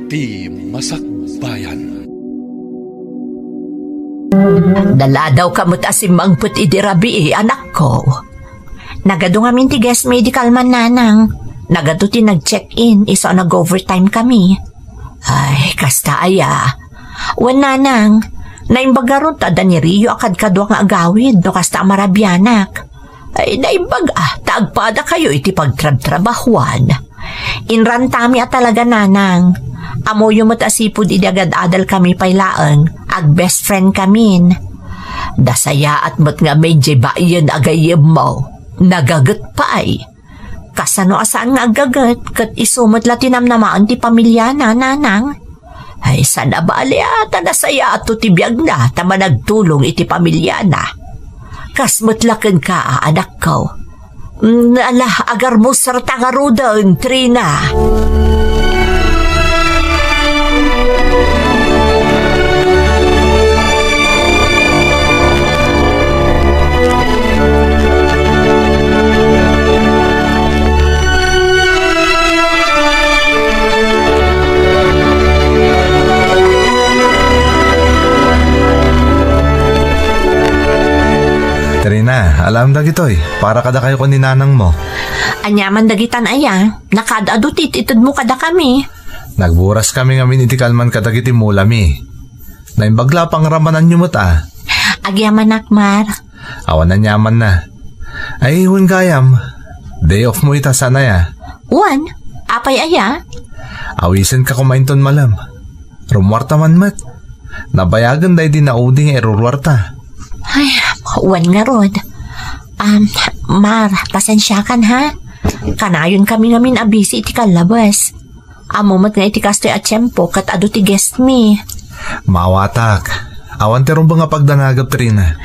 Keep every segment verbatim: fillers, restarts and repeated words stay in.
Ti Masakbayan. Naladawka met a simmangpet idi rabii, anakko. Nagadu ngamin ti guest mi idi kalman, nanang. Nagadu ti nag-check-in, isu a nag-overtime kami. Ay, kasta aya. Wen, nanang, naimbag ngarud ta adda ni Rio a kadkadua nga agawid no kasta a marabianak. Ay, naimbag a, ta agpadakayo iti pagtrabtrabahuan. Inrantami a talaga, nanang. Ammoyo met a sipud idi agad-adal kami pay laeng, ag-best friend kamin. Nasayaat met ngamin diay baien a gayyemmo. Nagaget pay. Kasano a saan nga aggaget, ket isu met la ti namnamaen ti pamiliana, nanang? Ay, saan a bali a, ta nasayaat ti biagna, ta managtulong iti pamiliana. Kas met la kenka, a, anakko. Mm, ala, agarmusarta ngaruden, Trina. Trina, alam dagitoy. Para kadakayo ken ni nanangmo. Aniaman dagitan aya? Nakaad-adu ti itedmo kadakami. Nagburas kami ngamin iti kalman kadagiti mulami. Naimbag la a pangramananyo met a. Agyamanak, Mar. Awan aniamanna. Ay, wen gayam. Day off mo ita, saan aya? Wen, apay aya? Awisenka koma inton malem. Rumuarta man met. Nabayagen daydi naudi nga iruruarta. Ay, wen ngarud. Um, Mar, pasensiakan ha? Kanayon kami ngamin a busy iti kallabes. Ammo met nga iti kastoy a tiempo ket adu ti guest mi. Maawatak. Awan ti rumbeng a pagdanagep, Trina.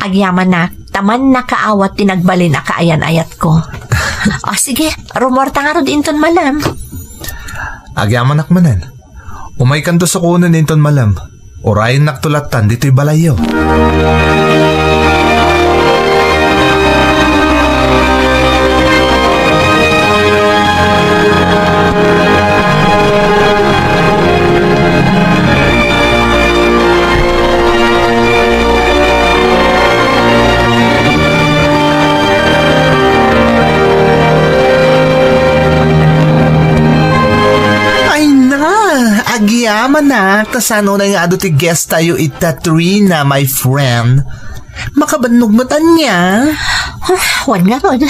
Agyamanak, ta mannakaawat ti nagbalin a kaayan-ayatko. O sige, rumuarta ngarud inton malem. Agyamanak manen. Umaykanto sukonen inton malem. Urayennakto lattan ditoy balayyo. Ay na, agyamanak, ta saan unay nga adu ti guest tayo ita, Trina, my friend. Makabannog met ania? Ah, wen ngarud.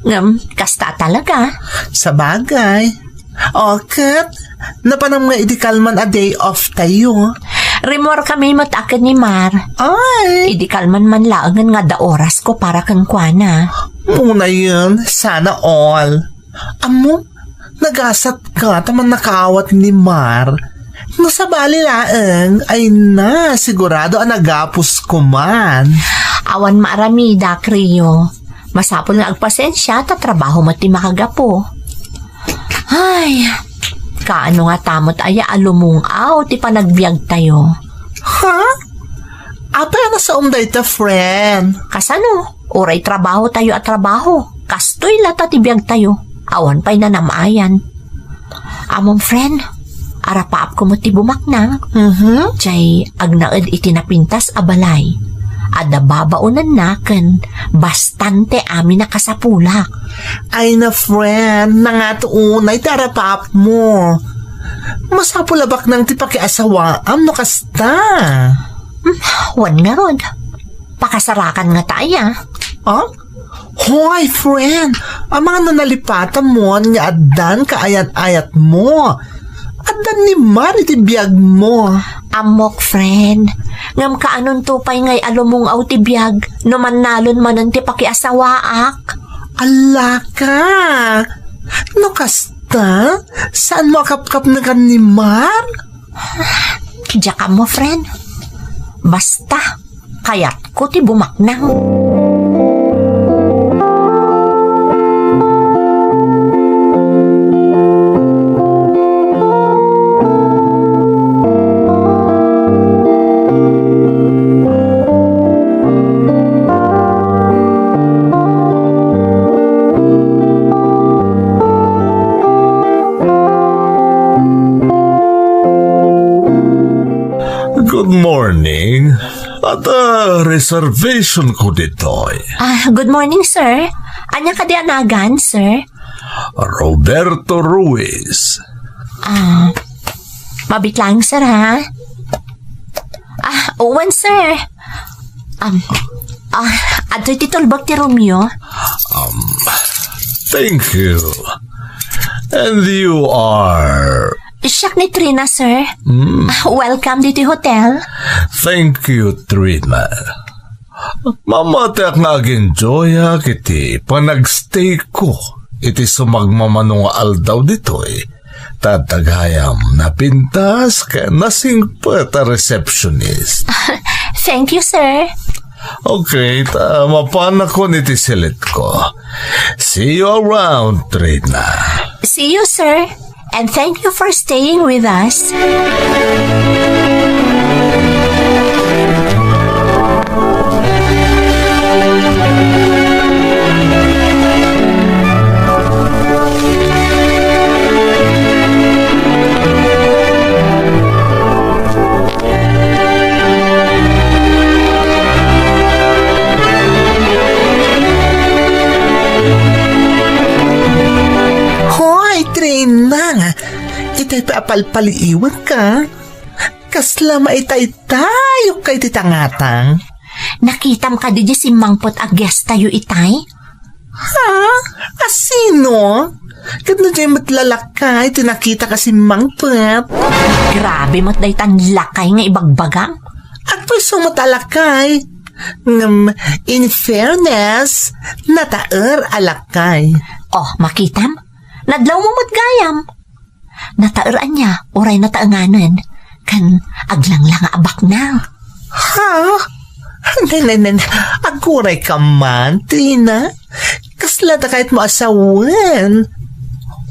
Ngem, kasta talaga. Sabagay. O, ket, napanam nga idi kalman a day off tayo? Rimuar kami met a ken ni Mar. Ay! Idi kalman man laengen nga adda orasko para kenkuana. Unayen, sana all. Ammom, nagasatka ta mannakaawat ni Mar. No sabali laeng, ay na, sigurado a nagapusko man. Awan maaramidak, Rio. Masapul nga agpasensia ta trabaho met ti makagapu. Ay, kaano ngata met aya a lumung-aw ti panagbiagtayo? Ha? Apay a nasaom dayta, friend? Kasano? Uray trabaho tayo a trabaho. Kastoy latta ti biag tayo. Awan pay nanam-ayan. Ammom, friend, arapaapko met ti bumaknang. Mhm. Jay agnaed iti napintas a balay. Adda babaonanna ken bastante amin a kasapulak. Ay na, friend, nangato unay ti arapaapmo. Masapul a baknang ti pakiasawaam no kasta. Hmm, wen ngarud. Pakasarakan ngata aya. Ah? Hoy, friend! Amangan no nalipatam mon nga addan kaayan-ayatmo. Addan ni Mar iti biagmo. Ammok, friend. Ngem kaanonto pay ngay a lumung-aw ti biag no mannalon manen ti pakiasawaak? Allaka! No kasta, saanmo a kapkapnekan ni Mar? Diak ammo, friend. Basta, kayatko ti bumaknang. Good morning. Adda reservation ko ditoy. Ah, good morning, sir. Ania kadi a nagan, sir? Roberto Ruiz. Ah, mabit lang, sir, ha? Ah, wen, sir. Um, ah, adtoy ti tulbek ti roomyo. Um, thank you. And you are? Siak ni Trina, sir. Hmm. Ah, welcome ditoy hotel. Thank you, Trina. Mamatiak nga agenjoyak iti panagstay ko iti sumagmamano nga aldaw ditoy. Ta adda gayam napintas ken nasingpet a receptionist. Thank you, sir. Okay, ta mapanakon iti silitko. See you around, Trina. See you, sir. And thank you for staying with us. Hoy, Trina! Itay pay a palpaliiwanka. Kasla maitaytayokka iti tangatang. Nakitam kadi diay simmangpet a guest tayo itay? Ha? A sino? Ket no diay met la lakay ti nakitak a simmangpet? Grabe met daytan lakay nga ibagbagam. Agpayso met a lakay. Ngem, in fairness, nataer a lakay. Oh, makitam? Nadlawmo met gayam. Nataer ania, uray nataenganen, ken aglanglang a abaknang. Ha? Nen, nen, nen, agurayka man, Trina. Kasla dakayat mo a sawen?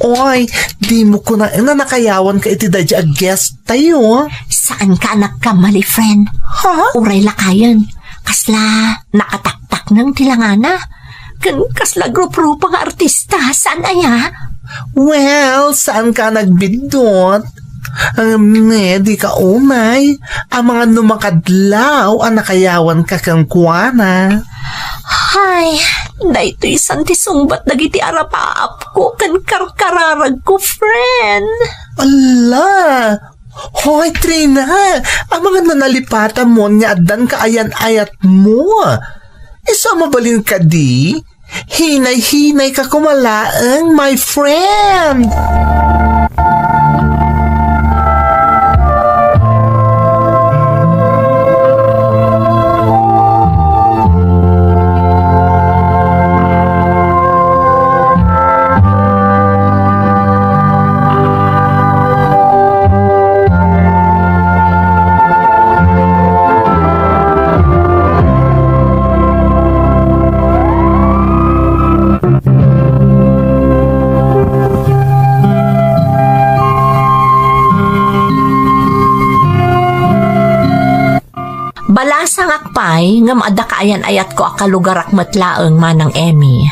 Oy, dimo kunaen a nakayawanka iti daydi a guest tayo. Saanka a nagkamali, friend. Ha? Uray lakayen, kasla nakataktakneng ti langana. Ken kasla grup-grupo nga artista, saan aya? Well, saanka a nagbiddut? Ngem ne, dika unay, amangan no makadlaw a nakayawanka kenkuana. Hay, daytoy san ti sungbat dagiti arapaapko ken karkararagko, friend. Ala! Hoy, Trina! Amangan no nalipatamon nga addan kaayan-ayatmo. Isu a mabalin kadi? Hinay-hinayka koma laeng, my friend! Balasangak pay, ngem adda kaayan-ayatko a kalugarak met laeng, Manang Emmy.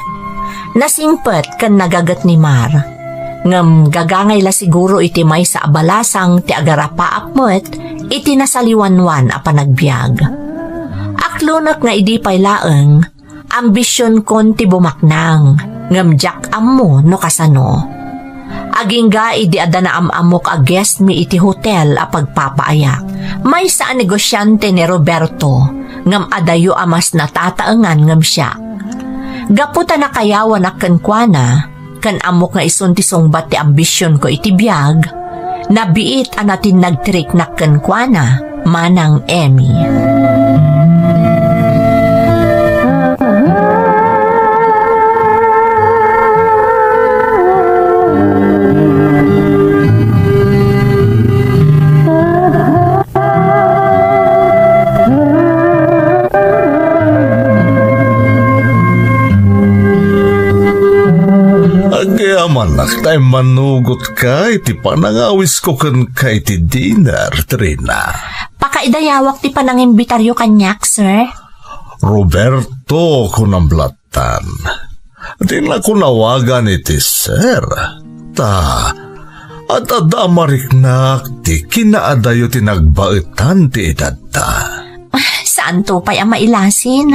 Nasingpet ken nagaget ni Mar. Ngem gagangay la siguro iti maysa a balasang ti agarapaap met iti nasaliwanwan a panagbiag. Aklonek nga idi pay laeng, ambisionkon ti bumaknang, ngem diak ammo no kasano. Agingga idi adda naam-ammok a guest mi iti hotel a pagpapaayak. Maysa a negosiante ni Roberto, ngem adayo a mas natataengan ngem siak. Gapu ta nakayawanak kenkuana, ken ammok nga isun ti sungbat ti ambisionko iti biag, nabiit a natinnag ti riknak kenkuana, Manang Emmy. Agyamanak ta immanugotka iti panangawisko kenka iti dinner, Trina. Pakaidayawak ti panangimbitaryo kaniak, sir. Roberto, kunam lattan. Dinako nawagan iti sir. Ta, Ad-adda a mariknak ti kinaadayo ti nagbaetan ti edadta. Ah, saanto pay a mailasin.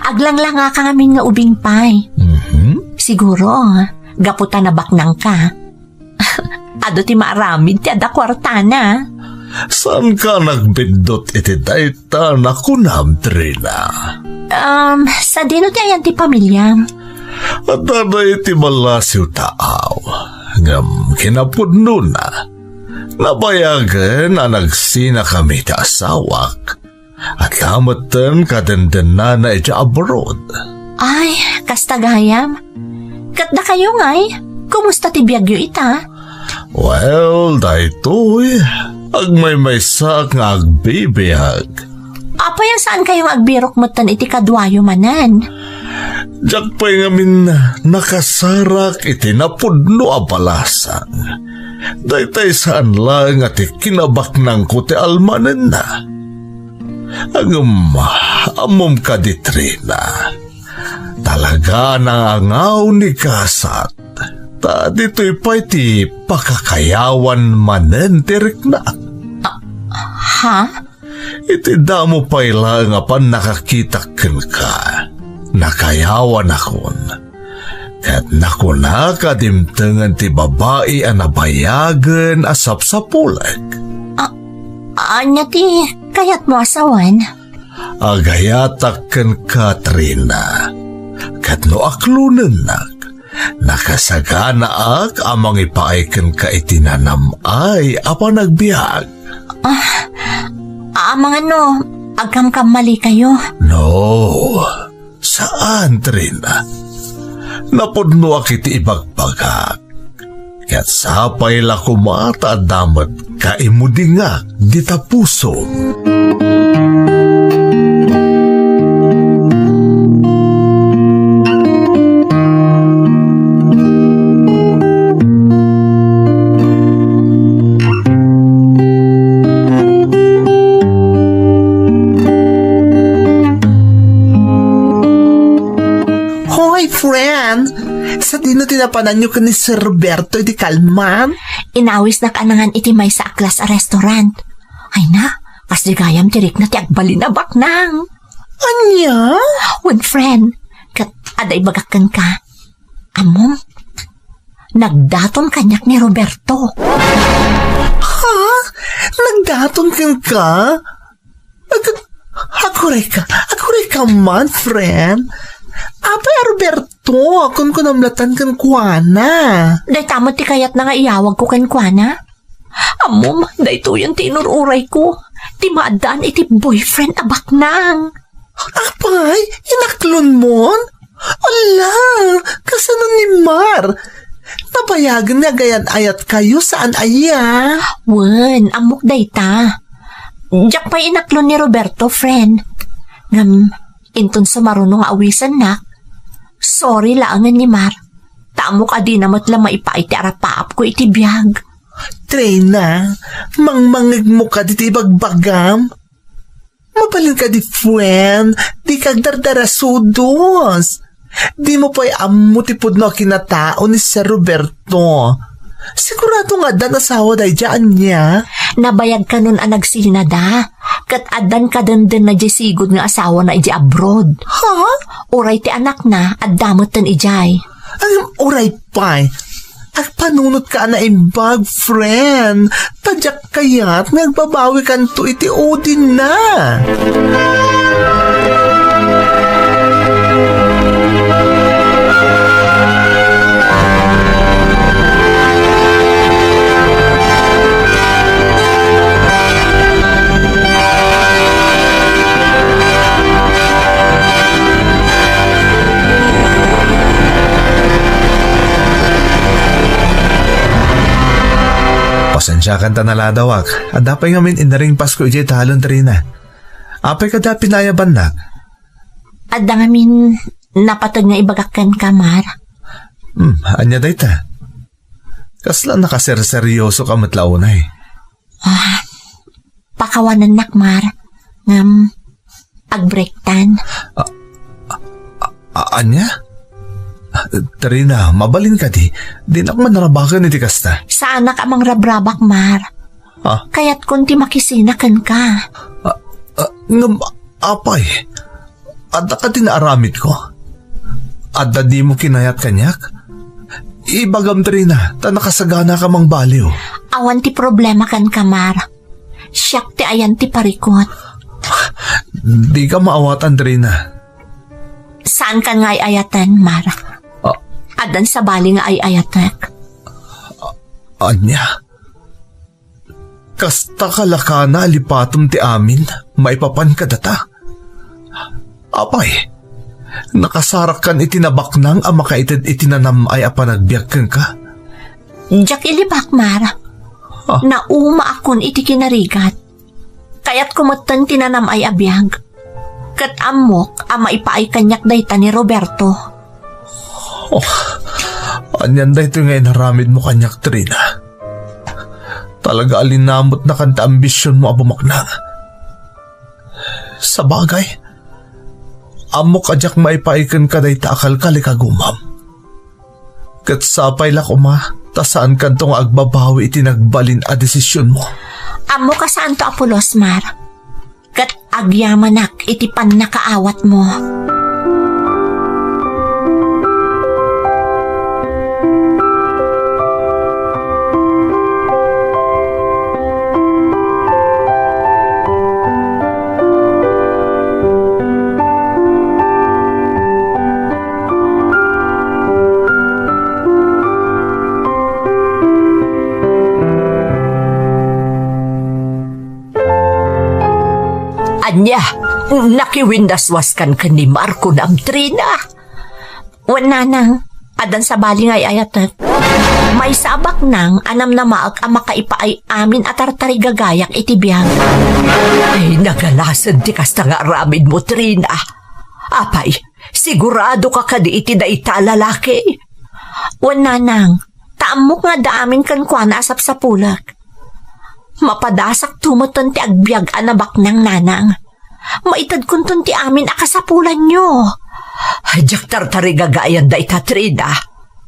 Aglanglangaka ngamin nga ubing pay. Mhm. Siguro, gapu ta nabaknangka. Adu ti maaramid ti adda kuartana. Saanka a nagbiddut iti dayta a kunam, Trina? Um, sadino ti ayan ti pamiliam? Adda dayta a ballasiw taaw, ngem kinapudnona, nabayagen a nagsinakami ti asawak. Adda metten kadendennana idiay abroad. Ay, kasta gayam. Ket dakayo ngay, kumusta ti biagyo ita? Well, daytoy, agmaymaysaak nga agbibiag. Apay a saankayo nga agbirok metten iti kaduayo manen? Diak pay ngamin nakasarak iti napudno a balasang. Daytay saan laeng a ti kinabaknangko ti almanenna. Ngem, ammom kadi, Trina, talaga a nangangaw ni gasat, ta ditoy pay ti pakakayawan manen ti riknak. Ah, ha? Iti damo pay laeng a pannakakitak kenka, nakayawanakon. Ket nakunak a dimtengen ti babai a nabayagen a sapsapulek. A-, ania ti kayatmo a sawen? Agayatak kenka, Trina. Ket no aklonennak, nakasaganaak a mangipaay kenka iti nanam-ay a panagbiag. Ah, amangan no agkamkammalikayo? No, saan, Trina. Napudnoak iti ibagbagak. Ket sapay la koma ta adda met kaimudingak dita pusom. Hoy, friend! Sadino ti napananyo ken ni Sir Roberto iti kalman? Inawisnak a nangan iti maysa a class a restaurant. Ay na, kasdi gayam ti rikna ti agbalin a baknang. Ania? Wen, friend, ket adda ibagak kenka. Ammom, nagdaton kaniak ni Roberto. Ha? Nagdaton kenka? Ag-, agurayka, agurayka man, friend. Apay a Roberto, kunkunam latan kenkuana. Dayta met ti kayatna nga iyawagko kenkuana. Ammom, daytoyen ti inur-urayko, ti maaddaan iti boyfriend a baknang. Apay, inaklonmon? Ala, kasano ni Mar? Nabayagen nga agayan-ayatkayo saan aya? Wen, ammok dayta. Diak pay inaklon ni Roberto, friend. Ngem, inton sumaruno nga awisennak, sorry laengen ni Mar. Ta ammok a dina met la maipaay ti arapaapko iti biag. Trina, mangmangegmo kadi ti ibagbagam? Mabalin kadi, friend, dika agdardarasudos. Dimo pay ammo ti pudno a kinatao ni Sir Roberto. Sigurado nga addan asawa daydiay, ania? Nabayag kanon a nagsinada, ket addan kadendenna diay sigud nga asawana idiay abroad. Ha? Uray ti anakna, adda metten idiay. Ngem uray pay, agpanunotka a naimbag, friend. Ta diak kayat nga agbabawikanto iti udinna. Pasensiakan ta naladawak. Adda pay ngamin inaringpasko idiay talon, Trina. Apay kadi a pinayabannak? Adda ngamin napateg nga ibagak kenka, Mar. Hmm, ania dayta? Kasla nakaserseryosoka met la unay. Ah, pakawanennak, Mar, ngem agbreaktan. A-, a-, ania? Trina, mabalin kadi, dinak manrabaken iti kasta. Saanak a mangrabrabak, Mar. Ah? Kayatkon ti makisina kenka. Ah, ah, ngem, apay, adda kadi naaramidko? Adda dimo kinayat kaniak? Ibagam, Trina, ta nakasaganaka mangbaliw. Awan ti problema kenka, Mar. Siak ti ayan ti parikut. Dika maawatan, Trina. Saankan nga ay-ayaten, Mar. Ah. Addan sabali nga ay-ayatek. Ania? Kasta kalakana a lipatem ti amin maipapan kadata? Apay, nakasarakkan iti nabaknang a makaited iti nanam-ay a panagbiag kenka? Diak ilibak, Mar. Ah. Naumaakon iti kinarigat. Kayatko metten ti nanam-ay a biag. Ket ammok a maipaay kaniak dayta ni Roberto. Oh, anian daytoy nga inaramidmo kaniak, Trina? Talaga a linamutnakan ti ambisionmo a bumaknang. Sabagay, ammok a diak maipaay kenka dayta a kalkalikagumam. Ket sapay la koma, ta saankanto nga agbabawi iti nagbalin a desisionmo. Ammok a saanto a pulos, Mar. Ket agyamanak iti pannakaawatmo. Ania, nakiwindaswaskan ken ni Marco, Trina? Wen, Nanang, addan sabali nga ay-ayatek. Maysa a baknang a namnamaek a makaipaay amin a tartarigagayak iti biag. Ay, naganasen ti kasta nga aramidmo, Trina. Apay, siguradoka kadi iti dayta a lalaki? Wen, Nanang, ta ammok nga adda amin kenkuana a sapsapulek. Mapadasakto metten ti agbiag a nabaknang, Nanang. Maitedkonton ti amin a kasapulanyo. Diak tartarigagayan dayta, Trina.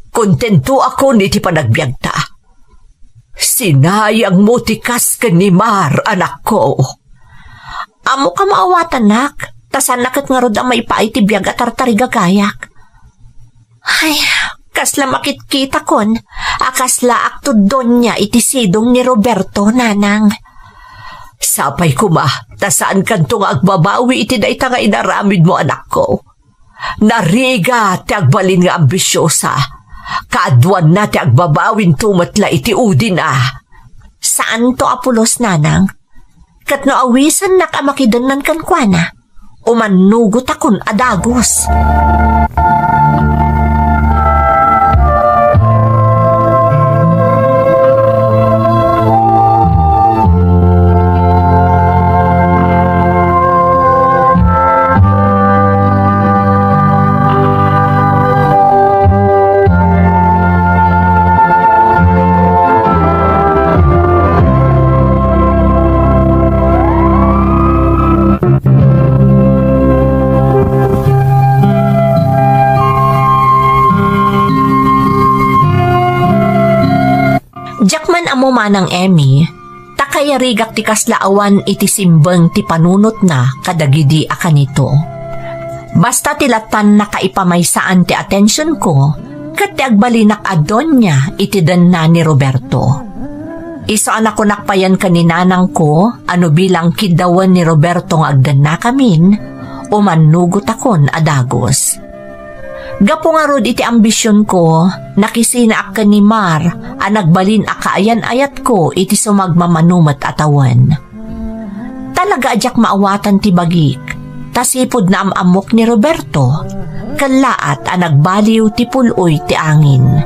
Kontentoakon iti panagbiagta. Sinayangmo ti kas ken ni Mar, anakko. Ammok a maawatanak, ta saanna ket ngarud a maipaay ti biag a tartarigagayak. Ay, kasla makitkitakon a kaslaakto donia iti sidong ni Roberto, Nanang. Sapay koma, ta saankanto nga agbabawi iti dayta nga inaramidmo, anakko. Narigat ti agbalin nga ambisiosa. Kaaduanna ti agbabawinto met la iti udina. Saanto a pulos, Nanang. Ket no awisannak a makidennan kenkuana, umannugotakon a dagus. Diak man ammo, Manang Emmy, ta kayarigak ti kasla awan iti simbeng ti panunotna kadagidi a kanito. Basta ti lattan nakaipamaysaan ti atensionko ket ti agbalinak a donia iti denna ni Roberto. Isu a nakunak payen ken ni nanangko a no bilang kiddawen ni Roberto nga agdennakamin, umannugotakon a dagus. Gapu ngarud iti ambisionko, nakisinaak ken ni Mar a nagbalin a kaayan-ayatko iti sumagmamano met a tawen. Talaga a diak maawatan ti bagik, ta sipud naam-ammok ni Roberto, kellaat a nagbaliw ti pul-oy ti angin.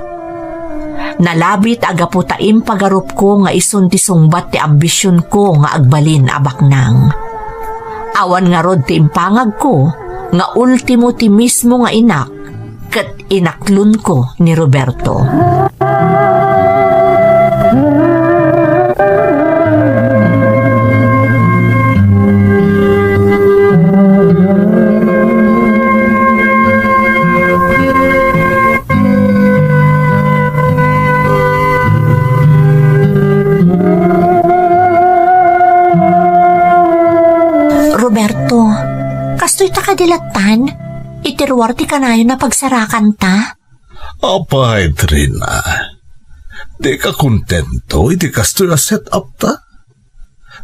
Nalabit a gapu ta impagarupko nga isun ti sungbat ti ambisionko nga agbalin a baknang. Awan ngarud ti impangagko nga ultimo ti mismo nga inak ket inaklonko ni Roberto. Kadi lattan, iti ruar ti kanayon a pagsarakanta? Apay, Trina, dika kontento iti kastoy a set-up-ta?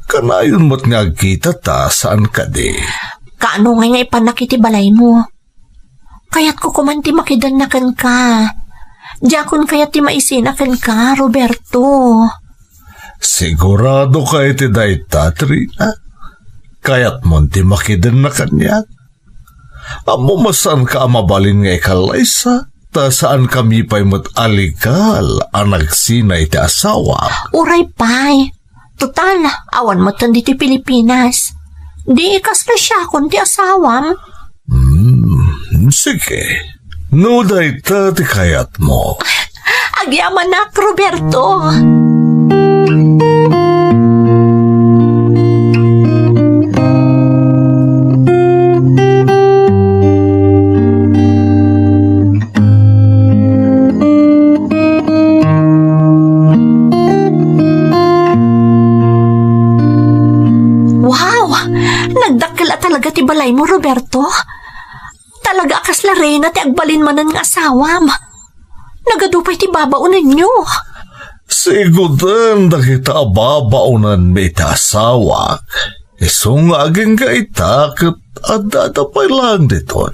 Kanayon met nga agkitata, saan kadi? Kaano ngay nga ipanak iti balaymo? Kayatko koman ti makidenna kenka. Diakon kayat ti maisina kenka, Roberto. Sigurado ka iti dayta, Trina? Kayatmon ti makidenna kaniak? Ammom a saanka a mabalin nga ikallaysa, ta saankami pay met a legal a nagsina iti asawa. Uray pay. Total, awan metten ditoy Pilipinas. Di kasla siakon ti asawam? Hmm, sige. No dayta ti kayatmo. Agyamanak, Roberto. Wow! Nagdakkel a talaga ti balaymo, Roberto. Talaga a kasla reyna ti agbalin manen nga asawam. Nagadu pay ti babaonenyo. Siguden dagita a babaonenmi iti asawak. Isu nga agingga ita ket addada pay laeng ditoy.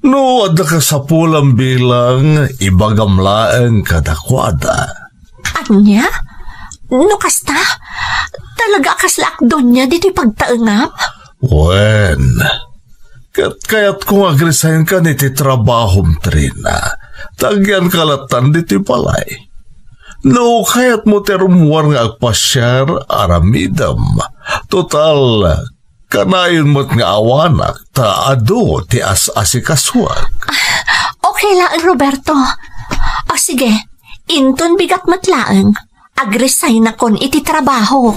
No adda kasapulam bilang, ibagam laeng kadakuada. Ania? No kasta, talaga a kasla ak donia ditoy pagtaengam? Wen, ket kayatko nga agresign-kan iti trabahom, Trina, ta agyanka lattan ditoy balay. No kayatmo ti rummuar nga agpasiar, aramidem. Total, kanayon met nga awanak ta adu ti as-asikasuak. Okay laeng, Roberto. O sige, inton bigat met laeng, agresignakon iti trabaho.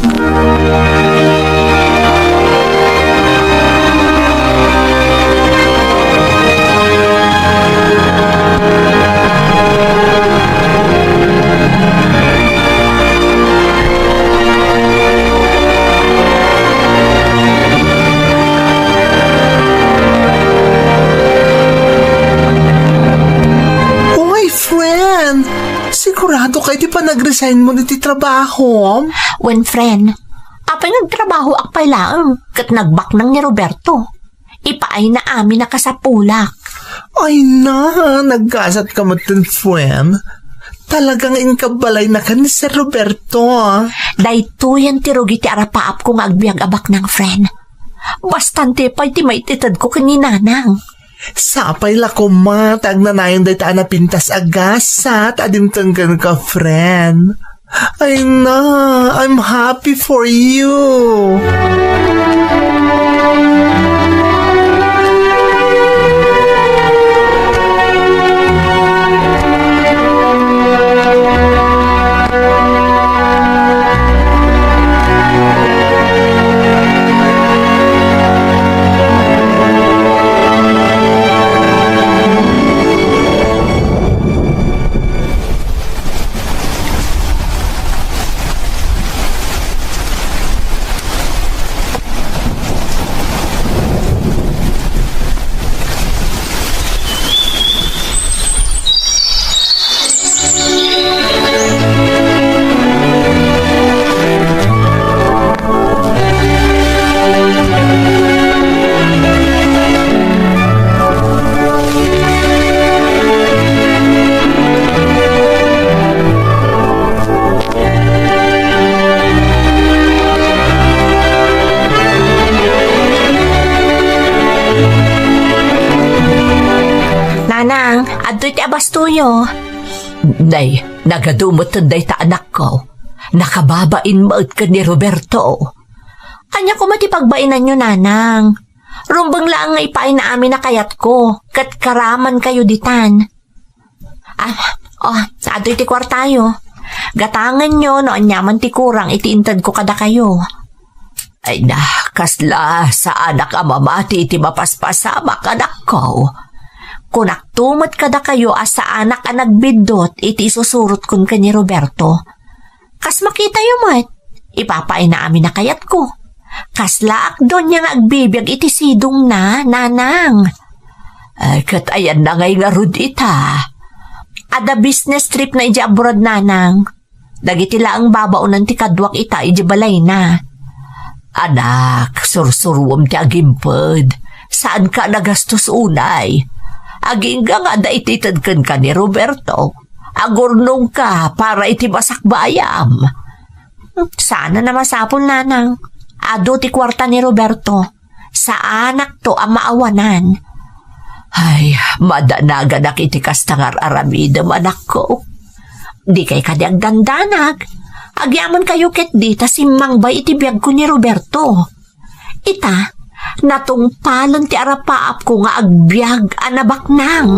Uy, friend! Sigurado ka iti panagresign mo iti trabahom? Wen, friend, apay nga agtrabahoak pay laeng ket nagbaknang ni Roberto. Ipaayna amin a kasapulak. Ay na, naggasat ka met, friend. Talaga nga inkabbalaynakan ni Sir Roberto, ah. Daytoyen ti rugi ti arapaapko nga agbiag a baknang, friend. Bastante pay ti maititedko ken ni Nanang. Sapay la koma ta agnanayon dayta a napintas a gasat a dimteng kenka, friend. Ay na, I'm happy for you. Nanang, adtoy ti abastoyo. Nay, nagadu met dayta anakko. Nakababain met ken ni Roberto. Ania koma ti pagbainanyo, Nanang? Rumbeng laeng nga ipaayna amin a kayatko, ket karamankayo ditan. Ah, oh, adtoy ti kuartayo. Gatangenyo no aniaman ti kurang iti intedko kadakayo. Ay na, kasla saanak a mamati iti mapaspasamak, anakko. Kunakto met kadakayo a saanak a nagbiddut iti isusurotkon ken ni Roberto. Kas makitayo met, ipapaayna amin a kayatko. Kaslaak donia nga agbibiag iti sidongna, nanang. Ay, ket ayanna ngay ngarud ita. Adda business trip na idiay abroad, nanang. Dagiti laeng babaonan ti kaduak ita idiay balayna. Anak, sursuruem ti agimped. Saanka a nagastos unay. Agingga nga adda itedka kenka ni Roberto. Agurnongka para iti masakbayam. Saan a masapul, nanang. Adu ti kuarta ni Roberto. Saanakto a maawanan. Ay, madanaganak iti kasta nga ar-aramidem, anakko. Dikay kadi agdandanag. Agyamankayo ketdi ta simmangbay iti biagko ni Roberto. Ita, natungpalen ti arapaapko nga agbiag a nabaknang.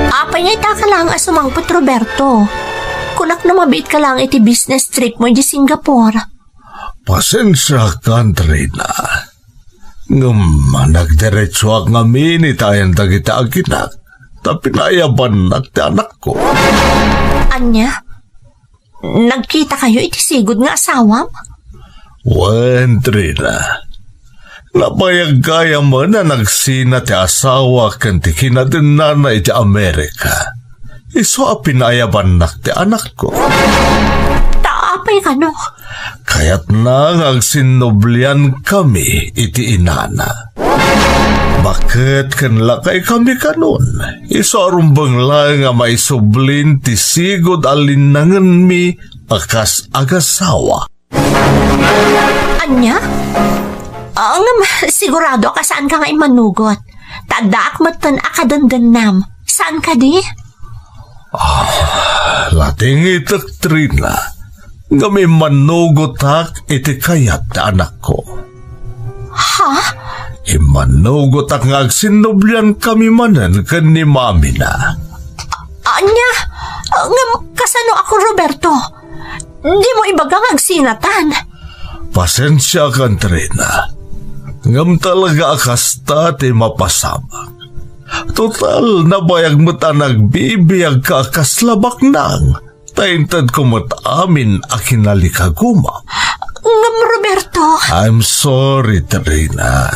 Apay nga ita ka laeng a sumangpet, Roberto? Kunak no mabiitka laeng iti business trip mo idiay Singapore. Pasensiakan, Trina. Ngem nagdiretsoak ngamin iti ayan dagiti aginak, ta pinaayabannak ti anakko. Ania? Nagkitakayo iti sigud nga asawam? Wen, Trina. Nabayag gayamen a nagsina ti asawa ken ti kinadennana iti Amerika. Isu a pinaayabannak ti anakko. Ta apay kano? Kayatna nga agsinnubliankami iti inana. Baket ken lakaykami kanon, isu a rumbeng laeng a maisublin ti sigud a linnangenmi a kas agasawa. Ania? Ah, ngem sigurado a saanka nga immanugot. Ta addaak metten a kadendennam. Saan kadi? Ah, latingitek, Trina. Ngem immanugotak iti kayat ti anakko. Ha? Immanugotak nga agsinnubliankami manen ken ni mamina. Ania? Ngem kasano ako, Roberto? Dimo ibaga nga agsinatan. Pasensiakan, Trina. Ngem talaga a kasta ti mapasamak. Total, nabayag met a nagbibiagka a kasla baknang. Ta intedko met amin a kinalikagumam. Ngem, Roberto. I'm sorry, Trina.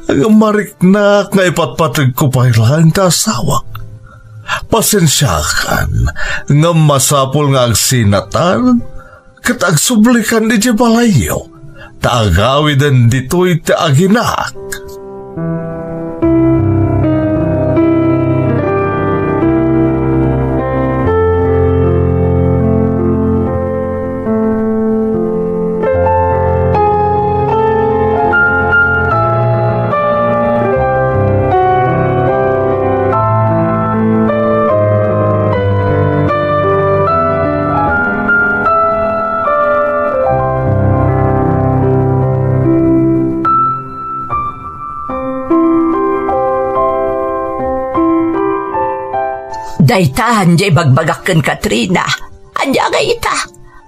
Ngem mariknak nga ipatpategko pay laeng ti asawak. Pasensiakan, ngem masapul nga agsinatan ket agsublikan idiay balayyo, ta agawiden ditoy ti aginak. Dayta, ania ibagbagak ken Katrina? Ania ngay ita?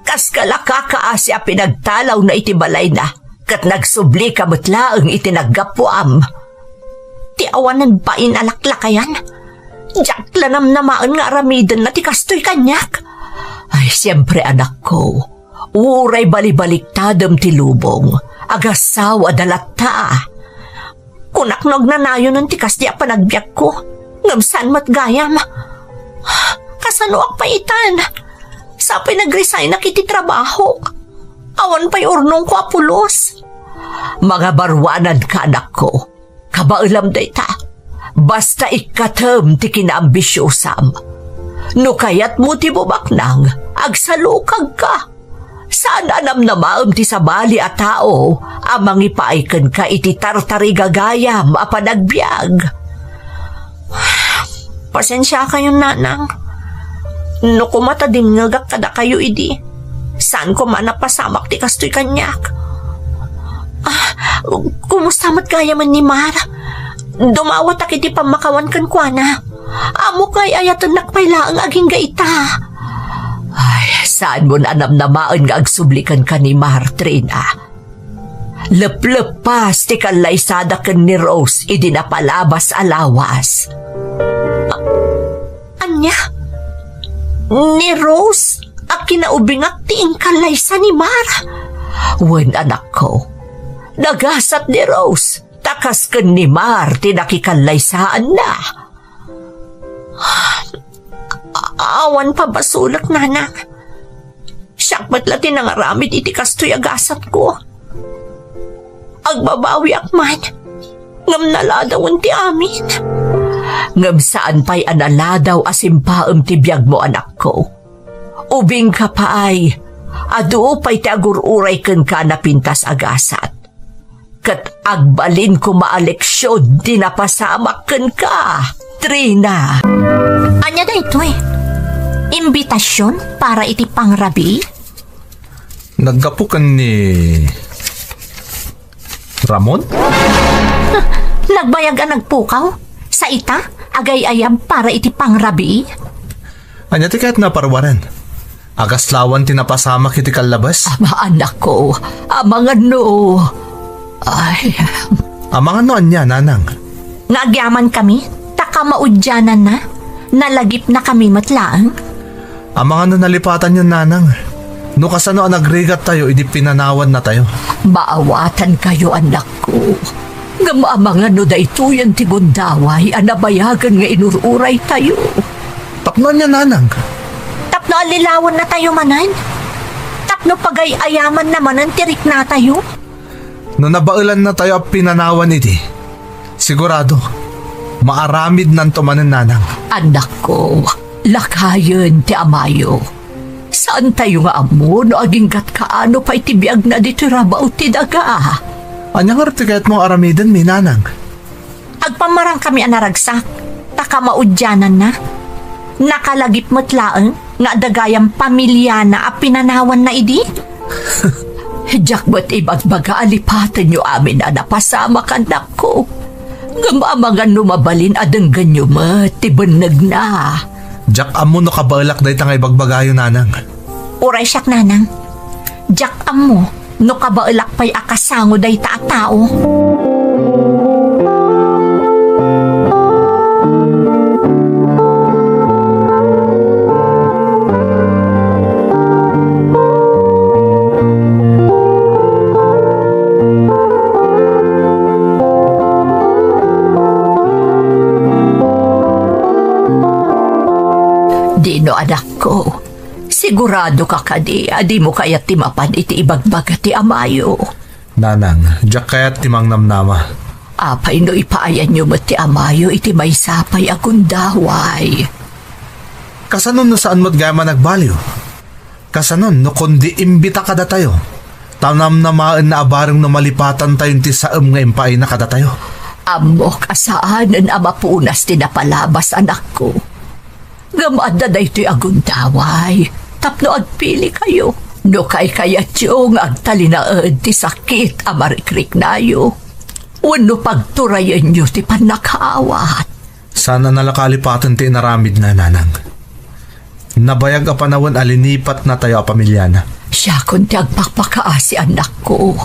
Kas kalaka kaasi a pinagtalawna iti balayna, ket nagsublika met laeng iti naggapuam. Ti awanan bain a laklakayan. Diak la namnamaen nga aramidenna ti kastoy kaniak. Ay, siempre, anakko. Uray balibaliktadem ti lubong, agasawada latta. Kunak no agnanayonen ti kasdi a panagbiagko, ngem saan met gayam. Kasanoak pay itan? Sapay nagresignak iti trabahok. Awan pay urnongko a pulos. Mangabaruananka, anakko. Kabaelam dayta. Basta ikkatem ti kinaambisiosam. No kayatmo ti bubaknang, agsalukagka. Saan a namnamaem ti sabali a tao a mangipaay kenka iti tartarigagayam a panagbiag. Pasensiakayon, nanang. No koma ta dimngegak kadakayo idi, saan koma a napasamak ti kastoy kaniak. Ah, kumusta met gayamen ni Mar? Dumawatak iti pammakawan kenkuana. Ammok nga ay-ayatennak pay laeng agingga ita. Ay, saanmon a namnamaen nga agsubli kenka ni Mar, Trina. Lepleppas ti kallaysada ken ni Rose idi napalabas a lawas. A-, ania? Ni Rose a kinaubingak ti inkallaysa ni Mar? Wen, anakko. Nagasat ni Rose, ta kas ken ni Mar ti nakikallaysaanna. A-, awan pabasolek, nanang. Siak met la ti nangaramid iti kastoy a gasatko. Agbabawiak man, ngem naladawen ti amin. Ngem saan pay a naladaw a simpaem ti biagmo, anakko. Ubingka pay, adu pay ti agur-uray kenka a napintas a gasat. Ket agbalin koma a leksion ti napasamak kenka, Trina. Ania daytoy? Imbitasion para iti pangrabii? Naggapu ken ni Ramon? Nagbayag a nagpukaw? Sa ita, agay-ayab para iti pangrabii? Ania ti kayatna a paruaren? Agaslawan ti napasamak iti kallabes? Ama, anakko, amangan no. Ay. Amangan no ania, nanang? Nga agyamankami, ta kamaudiananna, nalagipnakami met laeng. Amangan no nalipatanyon, nanang. No kasano a nagrigattayo idi pinanawannatayo. Maawatankayo, anakko. Ngem amangan no daytoyen ti gundaway a nabayagen nga inur-uraytayo. Tapno ania, nanang? Tapno allilawennatayo manen? Tapno pagay-ayamanna manen ti riknatayo? No nabaelannatayo a pinanawan idi, sigurado, maaramidnanto manen, nanang. Anakko, lakayen ti amayo. Saantayo nga ammo no agingga't kaano pay ti biagna ditoy rabaw ti daga. Ania ngarud ti kayatmo nga aramidenmi, nanang? Agpammarangkami a naragsak, ta kamaudiananna. Nakalagip met laeng nga adda gayam pamiliana a pinanawanna idi. Diak met ibagbaga a lipatenyo amin a napasamak, anakko. Ngem amangan no mabalin a denggenyo met ti bennegna. Diak ammo no kabaelak dayta nga ibagbagayo, nanang. Uray siak, nanang. Diak ammo no kabaelak pay a kasango dayta a tao. Dino, anakko, sigurado ka kadi a dimo kayat ti mapan iti ibagbaga ti amayo? Nanang, diak kayat ti mangnamnama. Apay no ipaayanyo met ti amayo iti maysa pay a gundaway? Kasano no saan met gayam a nagbaliw? Kasano no kundi imbita kadatayo? Ta namnamaenna a bareng no malipatantayon ti saem nga impaayna kadatayo. Ammok a saanen a mapunas ti napalabas, anakko. Ngem adda daytoy a gundaway tapno agpilikayo. No kaykayatyo nga agtalinaed ti sakit a marikriknayo, wenno pagturayenyo ti pannakaawat. Saan a nalaka a lipaten ti inaramidna, nanang. Nabayag a panawen a linipatnatayo a pamiliana. Siakon ti agpakpakaasi, anakko.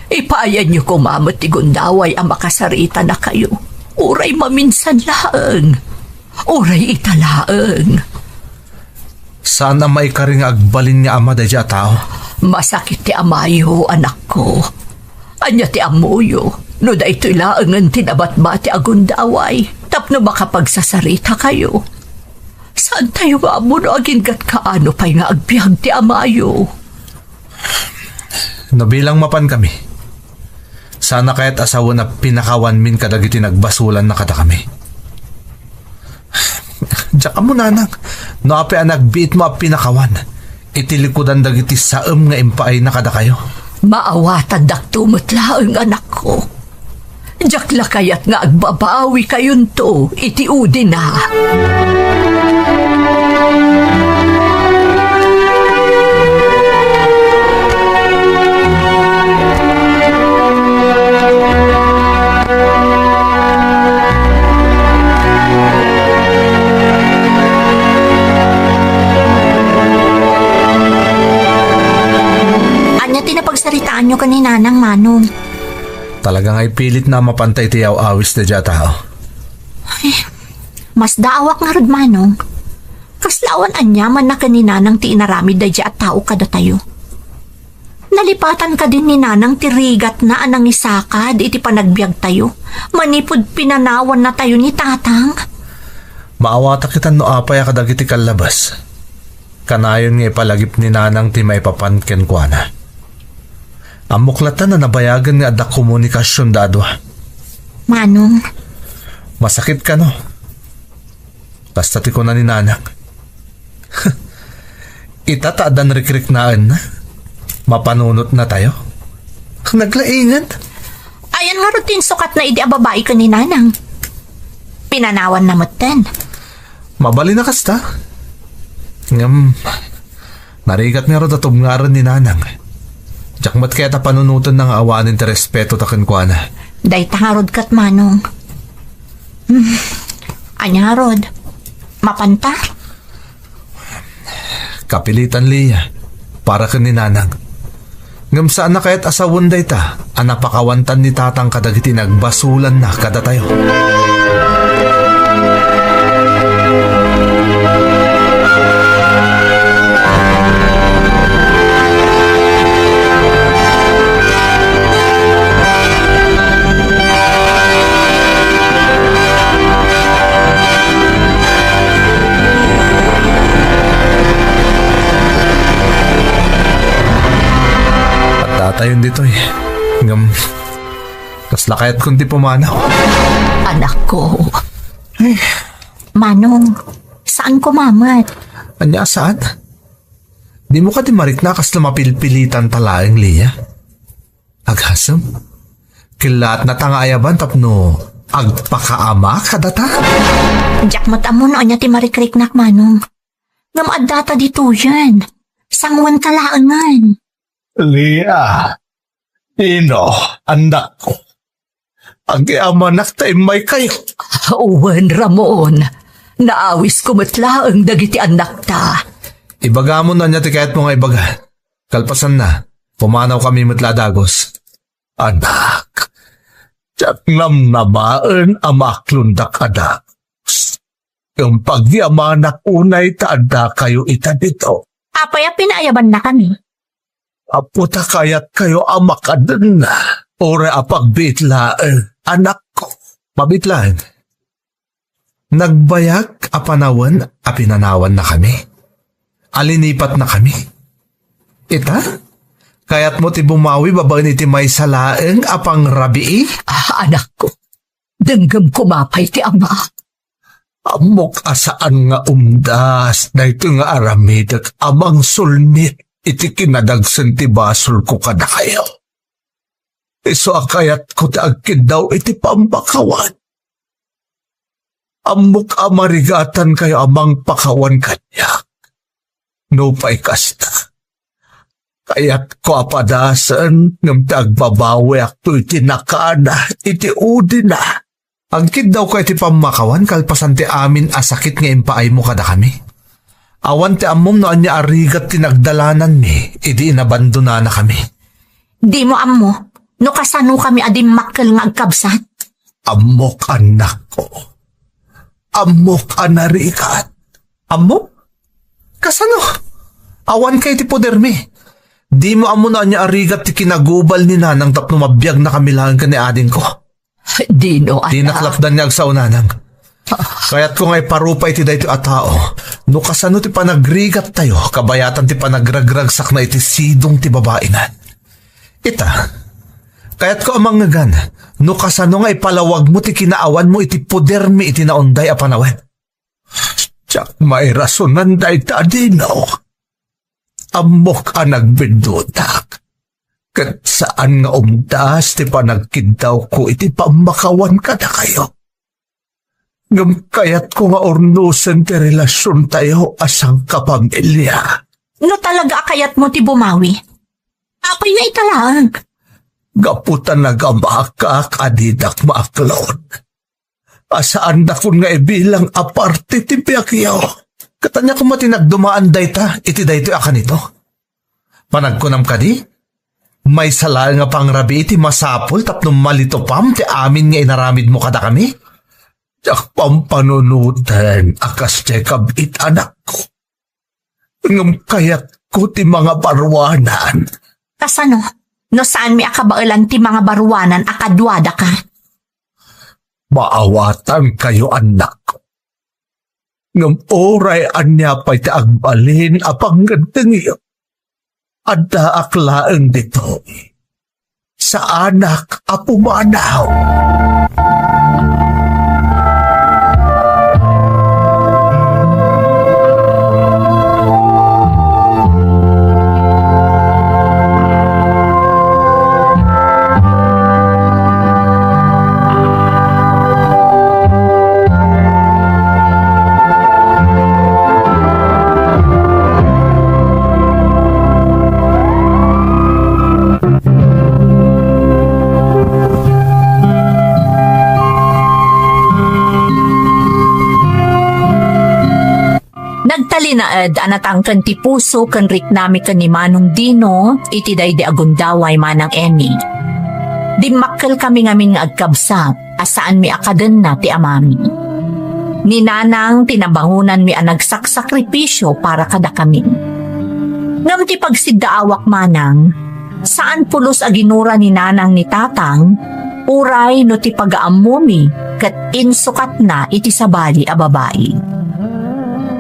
Ipaayanyo koma met ti gundaway a makasaritanakayo. Uray maminsan laeng. Uray ita laeng. Saan a maikari nga agbalin nga ama daydiay a tao. Masakit ti amayo, anakko. Ania ti ammoyo no daytoy laengen ti nabatbati a gundaway tapno makapagsasaritakayo? Saantayo nga ammo no agingga't kaano pay nga agbiag ti amayo. No bilang mapankami, saan a kayat a sawen a pinakawanmin kadagiti nagbasolanna kadakami? Diak ammo, nanang, no apay a nagbiitmo a pinakawan iti likudan dagiti saem nga impaayna kadakayo. Maawatandakto met laeng, anakko. Diak la kayat nga agbabawikayonto iti udina. Nyo ken ni Nanang, Manong. Talaga nga ipilitna a mapanta iti aw-awis daydiay a tao. Ay, masdaawak ngarud, Manong. Kasla awan aniamanna ken ni Nanang ti inaramid daydiay a tao kadatayo. Nalipatan kadin ni Nanang ti rigatna a nangisakad iti panagbiagtayo, manipud pinanawannatayo ni Tatang? Maawatak itan no apay a kadagiti kallabas. Kanayon nga ipalagip ni Nanang ti maipapan kenkuana. Ammok latta a nabayagen nga adda komunikasionda a dua. Manong. Masakit kano? Kasta ti kuna ni Nanang. Ita ta addan rikriknaenna. Mapanunotnatayo. Naglaingan. Ayan ngarud ti insukatna idi a babai ken ni Nanang. Pinanawanna metten. Mabalin a kasta. Ngem, narigat ngarud a tubngaren ni Nanang. Diak met kayat a panunotenna nga awanen ti respetota kenkuana. Dayta ngarud ket, Manong. Hmm. Ania ngarud? Mapanta? Kapilitan, Lia, para ken ni Nanang. Ngem saan a kayat a sawen dayta a napakawantan ni Tatang kadagiti nagbasolanna kadatayo. Adda tayon ditoy. Ngem, kasla kayatkon ti pumanaw. Anakko. Ay. Manong, saan ko mamet? Ania saan? Dimo kadi marikna a kasla mapilpilitanta laeng, Lia? Agasem. Kellaatnata nga ayaban tapno agpakaama kadata? Diak met ammo no ania ti marikriknak, Manong. Ngem addata ditoyen. Sanguanta laengen. Lia, Dino, annakko. Agyamanak ta immaykayo. Wen, Ramon. Naawisko met laeng dagiti annakta. Ibagam no ania ti kayatmo nga ibaga. Kalpasanna, pumanawkami met la a dagus. Anak, diak namnamaen a maaklondak a dagus. Ngem pagyamanak unay ta addakayo ita dito. Apay a pinaayabannakami? Gapu ta kayatkayo a makadenna, uray a pagbiit laeng, anakko. Mabiit laeng. Nagbayag a panawen a pinanawannakami. A linipatnakami. Ita? Kayatmo ti bumawi babaen iti maysa laeng a pangrabii? Ah, anakko, denggem koma pay ti ama. Ammok a saan nga umdas daytoy nga aramidek a mangsulnit iti kinadagsen ti basolko kadakayo. Isu a kayatko ti agkiddaw iti pammakawan. Ammok a marigatankayo a mangpakawan kaniak. Nupay kasta, kayatko a padasen ngem ti agbabawiakto iti nakana, iti udina. Agkiddawka iti pammakawan kalpasan ti amin a sakit nga impaaymo kadakami. Awan ti ammom no ania a rigat ti nagdalananmi idi inabandonanakami. Dimo ammo no kasanokami a dimmakkel nga agkabsat? Ammok, annakko. Ammok a narigat. Ammo? Kasano? Awanka iti podermi. Dimo ammo no ania a rigat ti kinagubal ni Nanang tapno mabiagnakami laeng ken ni adingko. Dino, anak. Dinak lapdan nga agsao, Nanang. Kayatko nga iparupa iti daytoy a tao no kasano ti panagrigattayo kabayatan ti panagragragsakna iti sidong ti babaina. Ita, kayatko a mangngegan no kasano nga ipalawagmo ti kinaawanmo iti podermi iti naunday a panawen. Diak mairasonan dayta, Dino. Ammok a nagbiddutak, ket saan nga umdas ti panagkiddawko iti pammakawan kadakayo. Ngem kayatko nga urnosen ti relasiontayo a sangkapamilia. No talaga a kayatmo ti bumawi, apay nga ita laeng? Gapu ta nagamakak a didak maaklon a saandakon nga ibilang a parte ti biagyo. Ket ania koma ti nagdumaan dayta iti daytoy a kanito? Panagkunam kadi, Maysa laeng a pangrabii ti masapul tapno malitupam ti amin nga inaramidmo kadakami? Diak pampanunoten a kasdiay kab-it, anakko. Ngem kayatko ti mangabaruanan. Kasano no saanmi a kabaelan ti mangabaruanan a kaduadaka? Maawatankayo, anakko. Ngem uray ania pay ti agbalin a pangngeddengyo, addaak laeng ditoy. Saanak a pumanaw. Nagtalinaed a natangken ti puso ken riknami ken ni Manong Dino iti daydi a gundaway, Manang Emmy. Dimmakkelkami ngamin nga agkabsat a saanmi a kadenna ti amami. Ni Nanang ti nabangonanmi a nagsaksakripisio para kadakami. Ngem ti pagsiddaawak, Manang, saan pulos a ginura ni Nanang ni Tatang, uray no ti pagaammomi ket insukatna iti sabali a babai.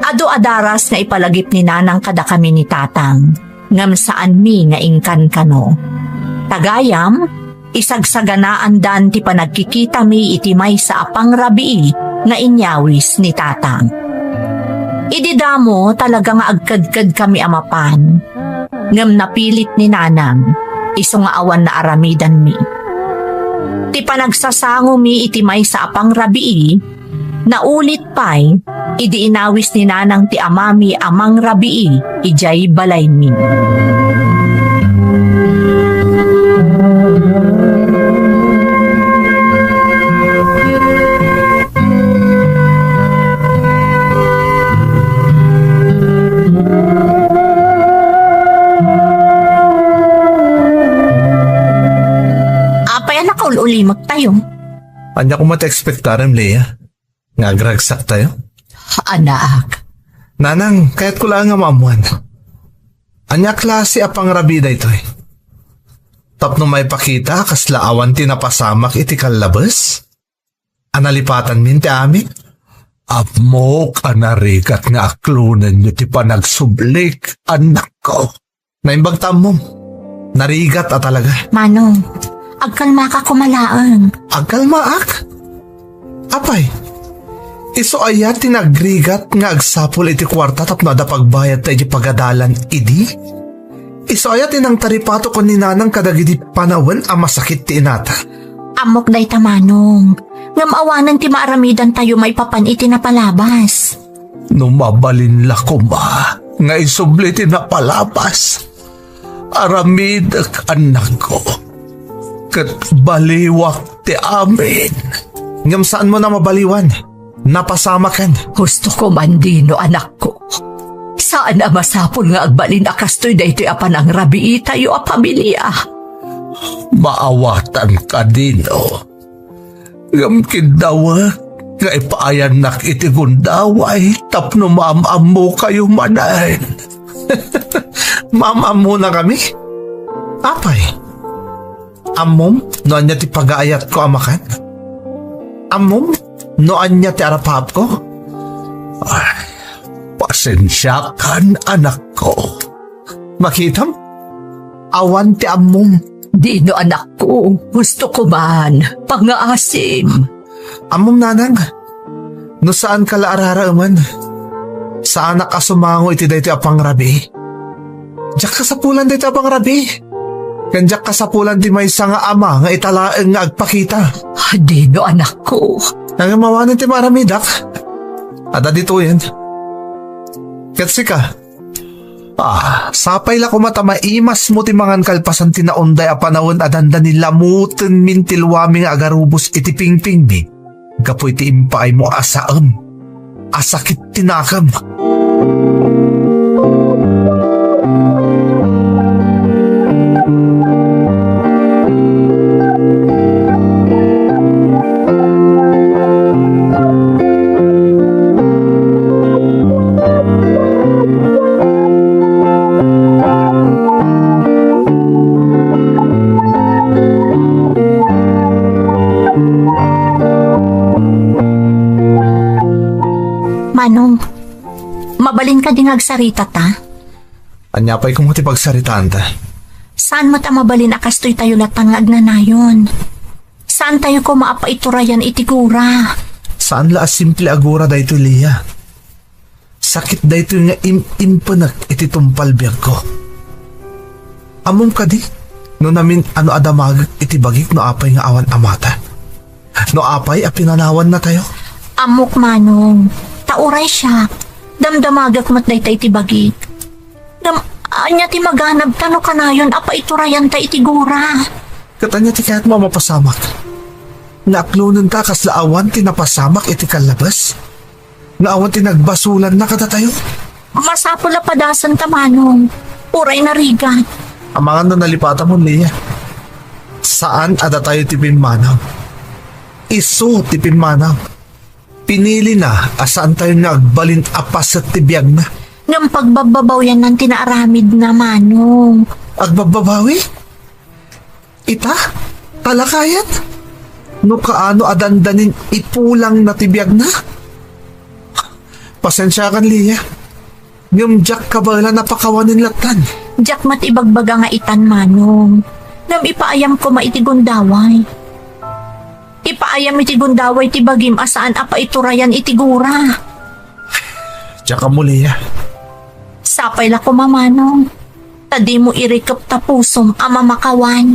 Adu a daras nga ipalagip ni Nanang kadakami ni Tatang, ngem saanmi nga inkankano. Tagayam, isagsaganaandan ti panagkikitami iti maysa a pangrabii nga inyawis ni Tatang. Idi damo, talaga nga agkedkedkami a mapan, ngem napilit ni Nanang, isu nga awan naaramidanmi. Ti panagsasangomi iti maysa a pangrabii, naulit pay idi inawis ni Nanang ti amami a mangrabii idiay balaymi. Apay a nakaul-ulimektayo? Ania koma ti ekspektarem, Lea? Nga agragsaktayo? Anak. Nanang, kayatko laeng nga maammuan. Ania a klase a pangrabii daytoy? Tapno maipakita a kasla awan ti napasamak iti kallabes? A nalipatanmin ti amin? Ammok a narigat nga aklonenyo ti panagsublik, anakko. Naimbag ta ammom. Narigat a talaga. Manong, agkalmaka koma laeng. Agkalmaak? Apay, isu aya ti nagrigat nga agsapul iti kuarta tapno adda pagbayadta iti pagadalan idi? Isu aya ti nangtaripato ken ni Nanang kadagidi panawen a masakit ti inata? Ammok dayta, Manong. Ngem awanen ti maaramidantayo maipapan iti napalabas. No mabalin la koma nga isubli ti napalabas, aramidek, anakko, ket baliwak ti amin. Ngem saanmo a mabaliwan. Napasamaken. Husto koman, Dino, anakko. Saan a masapul nga agbalin a kastoy daytoy a panangrabiitayo a pamilia. Maawatanka, Dino. Ngem kiddawek nga ipaayannak iti gundaway tapno maam-ammokayo manen. Maam-ammonakami? Apay, ammom no ania ti pagaayatko a makan? Ammom no ania ti arapaapko? Ay, pasensiakan, anakko. Makitam? Awan ti ammom. Dino, anakko, husto koman. Pangngaasim. Ammom, Nanang, no saanka la a raraemen, saanak a sumango iti daytoy a pangrabii. Diak kasapulan daytoy a pangrabii. Ken diak kasapulan ti maysa nga ama nga ita laeng nga agpakita. Dino, anakko. Ngem awanen ti maaramidak. Adda ditoyen. Ket sika, ah, sapay la koma ta maimasmo ti mangan kalpasan ti naunday a panawen a dandani lamutenmin ti luami nga agarubos iti pingpingmi. Gapu iti impaaymo a saem a sakit ti nakem. Manong, mabalin kadi nga agsaritata? Ania pay koma ti pagsaritaanta? Saan met a mabalin a kastoy tayo latta nga agnanayon? Saan tayo koma a paiturayan iti gura? Saan la a simple a gura daytoy, Leah. Sakit daytoy nga im-impenek iti tungpal biagko. Ammom kadi no namin-ano a damagek iti bagik no apay nga awan amata? No apay a pinanawannatayo? Ammok, Manong. Ta uray siak, damdamagek met dayta iti bagik. Ngem, ania ti maganabta no kanayon a paiturayanta iti gura? Ket ania ti kayatmo a mapasamak? Nga aklonenta a kasla awan ti napasamak iti kallabes? Nga awan ti nagbasolanna kadatayo? Masapul a padasenta, Manong. Uray narigat. Amangan no nalipatamon, Leah. Saan a datayo ti pimmanaw. Isu ti pimmanaw. Pinilina a saantayo nga agbalin a paset ti biagna. Ngem pagbabbabawiannan ti naaramidna, Manong. Agbabbabawi? Ita? Talakayan? No kaano a dandanin ipulangna ti biagna? Pasensiakan, Leah. Ngem diak kabaelan a pakawanen lattan. Diak met ibagbaga nga itan, Manong. Ngem ipaayam koma iti gundaway. Ipaayam iti gundaway ti bagim a saan a paiturayan iti gura. Diak ammo, Leah. Sapay la koma, Manong. Ta dimo irikep ta pusom a mamakawan.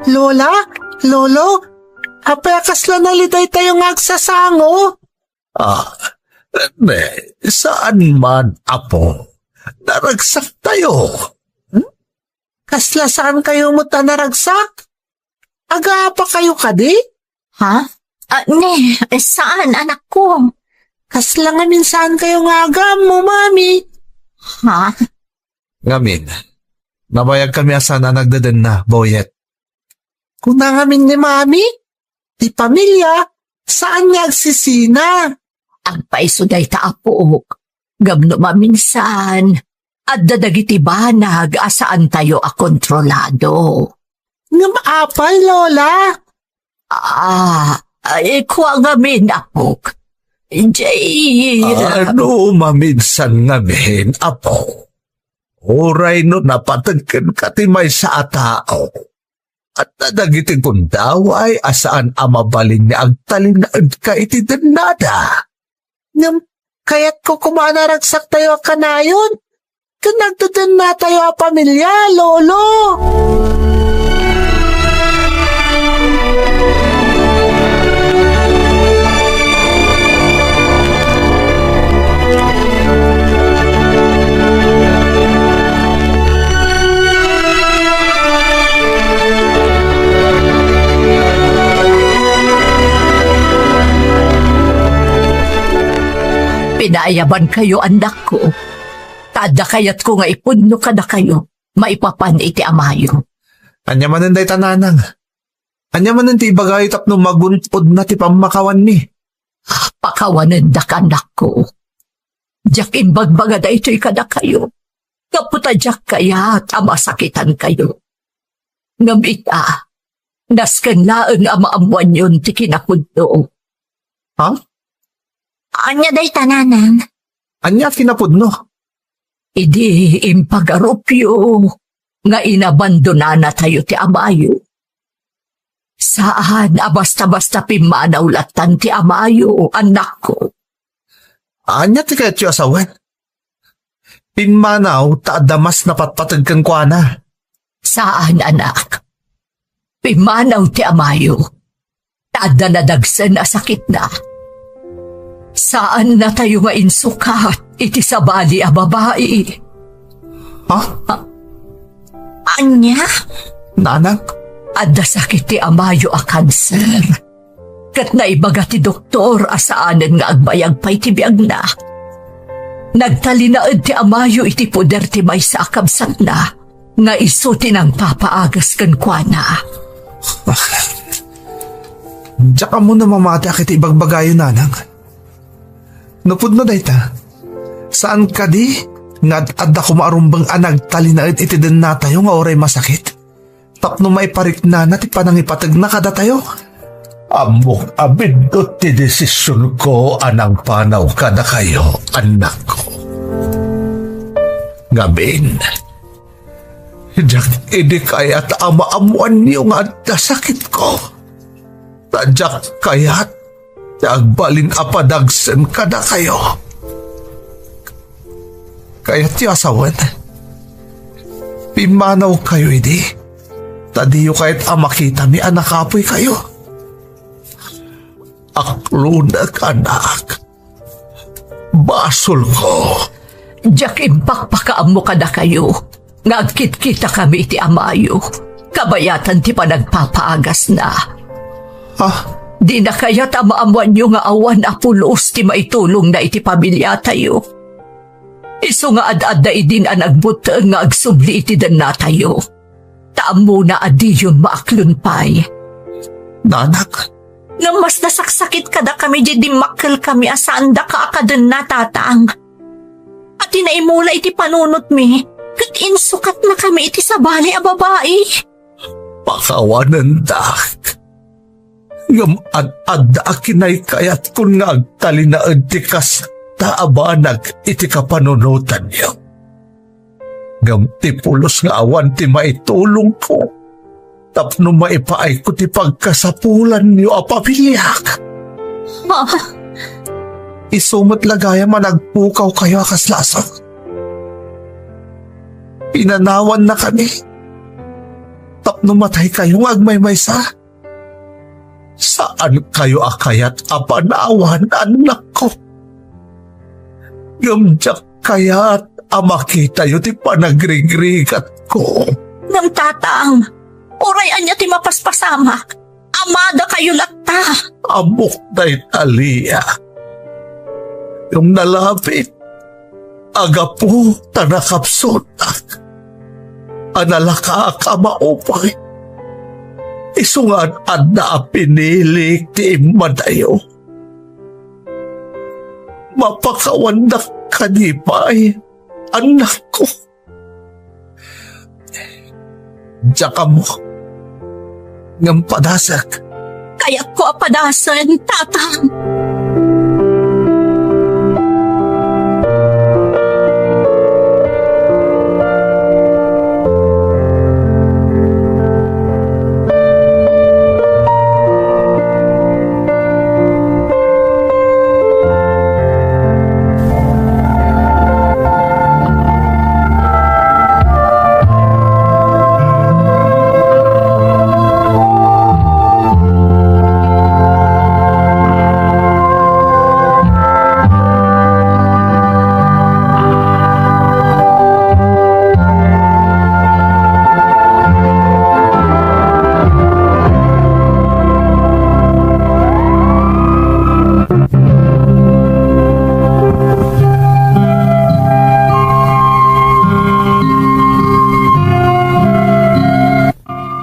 Lola? Lolo? Apay a kasla nalidaytayo nga agsasango? Ah, ne, saan man, apo. Naragsak tayo. Hmm? Kasla saan kayo met a naragsak? Agaapa kayo kadi? Ha? Ah, ne, saan, anakko? Kasla ngamin saan kayo nga agaammo, Mami? Ha? Ngamin, nabayag kami a saan a nagdedenna, Boyet. Kuna ngamin ni Mami, ti pamilia, saan nga agsisina. Agpayso dayta, apok. Ngem no maminsan, adda dagiti banag a saantayo a kontrolado. Ngem apay, Lola? Ah, ay, kua ngamin, apok. Jay. Ano maminsan ngamin, apo? Uray no napateg kenka ti maysa a tao, adda dagiti gundaway a saan a mabalin nga agtalinaedka iti dennada. Ngem, kayatko koma a naragsak tayo a kanayon ken nagdedennatayo a pamilia, Lolo. Pinaayabankayo, annakko, ta adda kayatko nga ipudno kadakayo maipapan iti amayo. Ania manen dayta, nanang? Ania manen ti ibagayo tapno magun-odna ti pammakawanmi? Pakawanendak, annakko. Diak imbagbaga daytoy kadakayo gapu ta diak kayat a masakitankayo. Ngem ita, nasken laeng a maammoanyon ti kinapudno. Ha? Ania dayta, nanang? Ania kinapudno? Idi impagarupyo nga inabandonanatayo ti amayo. Saan a basta-basta pimmanaw lattan ti amayo, annakko. Ania ti kayatyo a sawen? Pimmanaw ta adda mas napatpateg kenkuana. Saan, anak. Pimmanaw ti amayo ta adda nadagsen a sakitna. Saannatayo nga insukat iti sabali a babai. Ha? Ania? Nanang? Adda sakit ti amayo a kanser. Ket naibaga ti doktor a saanen nga agbayag pay ti biagna. Nagtalinaed ti amayo iti poder ti maysa a kabsatna nga isu ti nangpapaagas kenkuana. Diak ammo no mamatiak iti ibagbagayo, nanang. No pudno dayta, saan kadi nga ad-adda koma a rumbeng a nagtalinaed iti dennatayo nga uray masakit tapno maipariknana ti panangipategna kadatayo? Ammok a biddut ti desisionko a nangpanaw kadakayo, annakko. Ngamin, diak idi kayat a maammoanyo nga adda sakitko. Ta diak kayat ti agbalin a padagsen kadakayo. Kayatyo a sawen, pimmanawkayo idi, ta diyo kayat a makitami a nakapoykayo. Aklonek, annak. Basolko. Diak impakpakaammo kadakayo nga agkitkitakami iti amayo kabayatan ti panagpapaagasna. Ah? Dina kayat a maammoanyo nga awan a pulos ti maitulongna iti pamiliatayo. Isu nga ad-adda idin a nagbutteng nga agsubli iti dennatayo. Ta ammona a diyon maaklon pay. Nanak. Ngem mas nasaksakit kadakami diay dimmakkelkami a saandaka a kadenna, tatang. A ti naimula iti panunotmi, ket insukatnakami iti sabali a babai. Pakawanendak. Ngem ad-adda a kinaykayatkon nga agtalinaed ti kasta a banag iti kapanunotanyo. Ngem ti pulos nga awan ti maitulongko tapno maipaayko ti pagkasapulanyo a pamiliak. Ah. Isu met la gayam a nagpukawkayo a kas lasang. Pinanawannakami tapno mataykayo nga agmaymaysa. Saankayo a kayat a panawan, annakko. Ngem diak kayat a makitayo ti panagrigrigatko. Ngem, tatang, uray ania ti mapaspasamak, amadakayo latta. Ammok dayta, Lia. Ngem nalabit a gapu ta nakapsutak a nalakaak a maupay. Isu nga ad-adda a pinilik ti immadayo. Mapakawandak kadi pay, annakko. Diak ammo. Ngem padasek. Kayatko a padasen, tatang.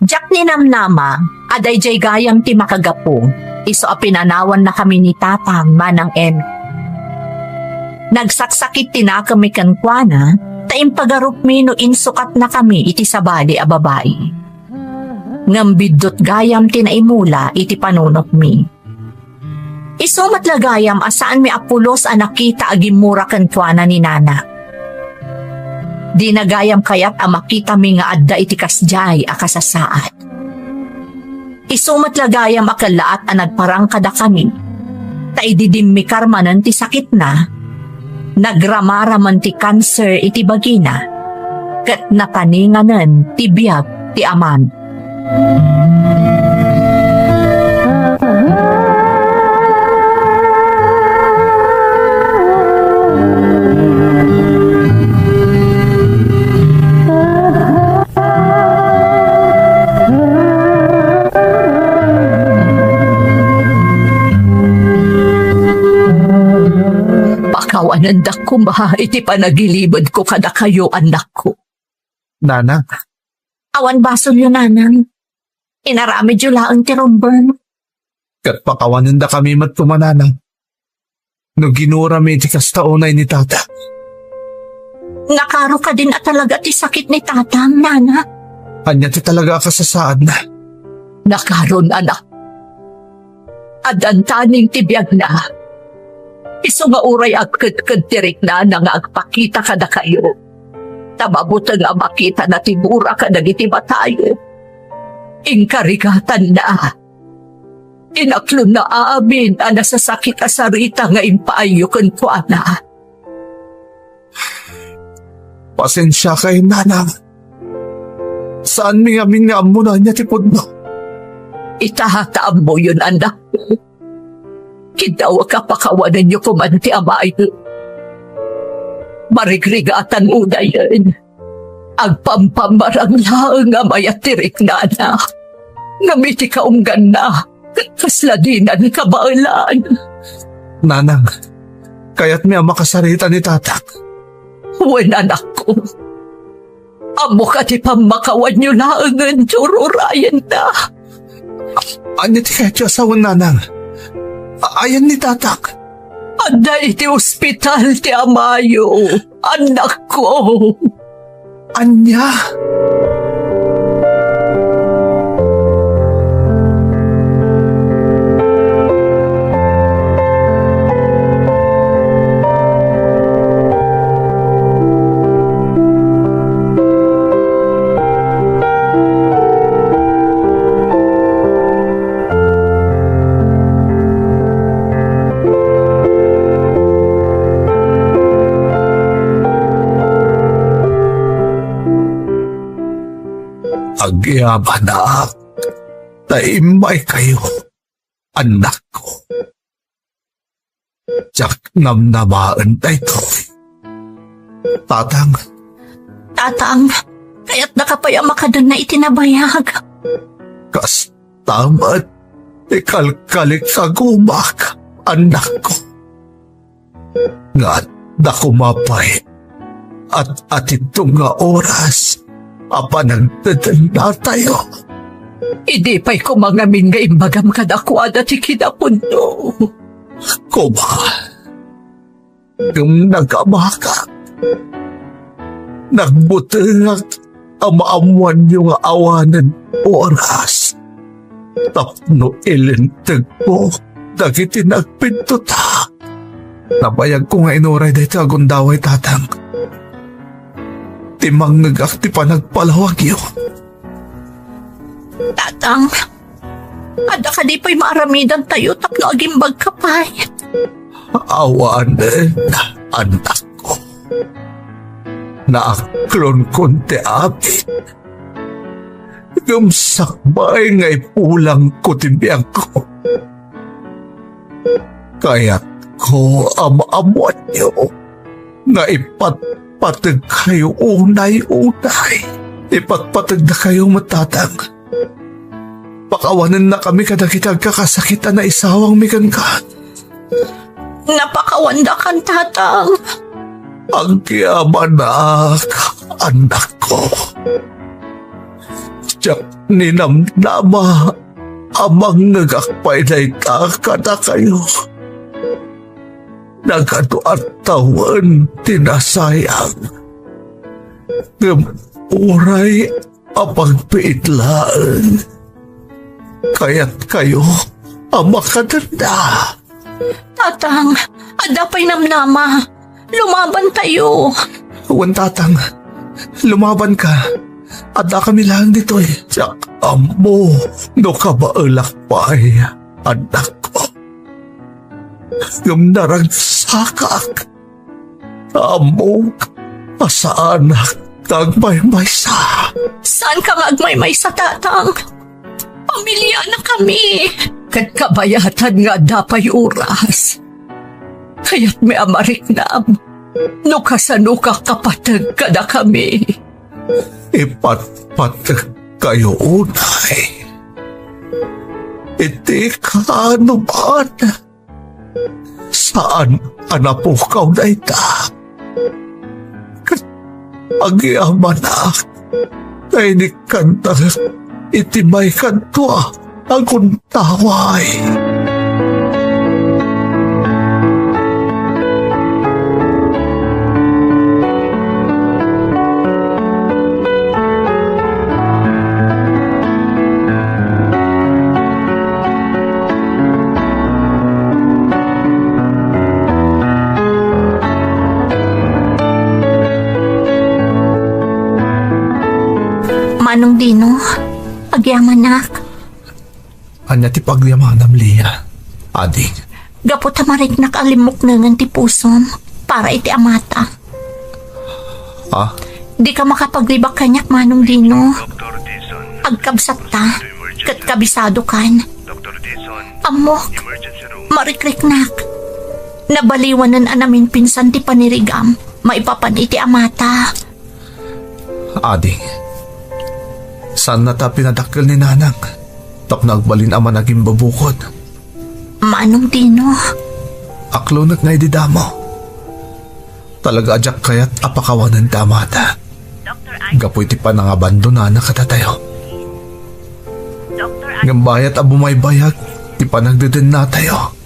Diak ninamnama a daydiay gayam ti makagapu, isu a pinanawannakami ni Tatang, Manang Emmy. Nagsaksakit ti nakemmi kenkuana, ta impagarupmi no insukatnakami iti sabali a babai. Ngem biddut gayam ti naimula iti panunotmi. Isu met la gayam a saanmi a pulos a nakita a gimmura kenkuana ni Nana. Dina gayam kayat a makitami nga adda iti kasdiay a kasasaad. Isu met la gayam a kellaat a nagparang kadakami, ta idi dimmikar manen ti sakitna, nagramaraman ti kanser iti bagina, ket nataninganen ti biag ti amami. Pakawan Awanen dakuma iti panagilibedko kadakayo, annakko. Nanang. Awan basolyo, nanang. Inaramidyo laeng ti rumbeng. Ket pakawanendakami met koma, nanang. No ginurami iti kasta unay ni tata. Nakaro kadin a talaga ti sakit ni tatang, nana? Ania ti talaga a kasasaadna? Nakaron, anak. Addan taning ti biagna. Isu nga uray agkedked ti riknana nga agpakita kadakayo. Ta mabuteng a makitana ti bura kadagiti matayo. Inkarigatanna. Inaklonna amin a nasasakit a sarita nga impaayyo kenkuana. Pasensiakay, nanang. Saanmi ngamin nga ammo no ania ti pudno. Ita ta ammoyon, annakko. Kidawek a pakawanenyo koman ti amayo. Marigrigatan unayen. Agpampammarang laeng a mayat ti riknana. Ngem iti kaungganna, kasla dinan kabaelan. Nanang, kayatmi a makasarita ni tatang. Wen, anakko. Ammok a ti pammakawanyo laengen ti ururayenna. Ania ti kayatyo a sawen, nanang? A-, ayan ni tatang? Adda iti ospital ti amayo, annakko. Ania? Agyamanak ta immaykayo, annakko. Diak namnamaen daytoy. Tatang. Tatang, kayatnaka pay a makadenna iti nabayag. Kasta met ti kalkalikagumak, annakko. Nga adda koma pay at-atidto nga oras a panagdedennatayo. Idi pay koma ngamin nga imbagam kadakuada ti kinapudno. Koma, ngem nagabakak. Nagbutengak a maammoanyo nga awanen oras tapno ilintegko dagiti nagpintotak. Nabayagko nga inuray daytoy a gundaway, tatang. Timangngegak ti panagpalawagyo. Tatang, adda kadi pay maaramidantayo tapno agimbagka pay? Awanen, annakko. Naaklonkon ti abit. Ngem sakbay nga ipulangko ti biagko. Kayatko a maammoanyo nga ipatpategkayo unay-unay. Ipatpategdakayo met, tatang. Pakawanennakami kadagiti agkakasakit a naisawangmi kenka. Napakawandakan, tatang. Agyamanak, annakko. Diak ninamnama a mangngegak pay dayta kadakayo. Nagadu a tawen ti nasayang. Ngem uray a pagbiit laeng, kayatkayo a makadenna. Tatang, adda pay namnama. Lumabantayo. Wen, tatang, lumabanka. Addakami laeng ditoy. Diak ammo no kabaelak pay, annakko. Ngem naragsakak. Ammok a saanak nga agmaymaysa. Saanka nga agmaymaysa, tatang. Pamilianakami. Ket kabayatan nga adda pay oras. Kayatmi a mariknam no kasanoka kapateg kadakami. Ipatpategkayo unay iti kaanoman. Saan a napukaw dayta. Ket agyamanak, ta inikkanta iti maykanto a aguntaway. Manong Dino, agyamanak. Ania ti pagyamanam, Leah? Ading. Gapu ta mariknak a limmuknengen ti pusom para iti amata. Ah? Dika makapagribak kaniak, Manong Dino. Agkabsatta, ket kabisadokan. Ammok, marikriknak. Nabaliwanen a naminpinsan ti panirigam maipapan iti amata. Ading, saanna ta pinadakkel ni Nanang tapno agbalin a managimbabukod. Manong Dino. Aklonek nga idi damo. Talaga a diak kayat a pakawanen ti amata gapu iti panangabandonana kadatayo. Ngem bayat a bumaybayag ti panagdedennatayo.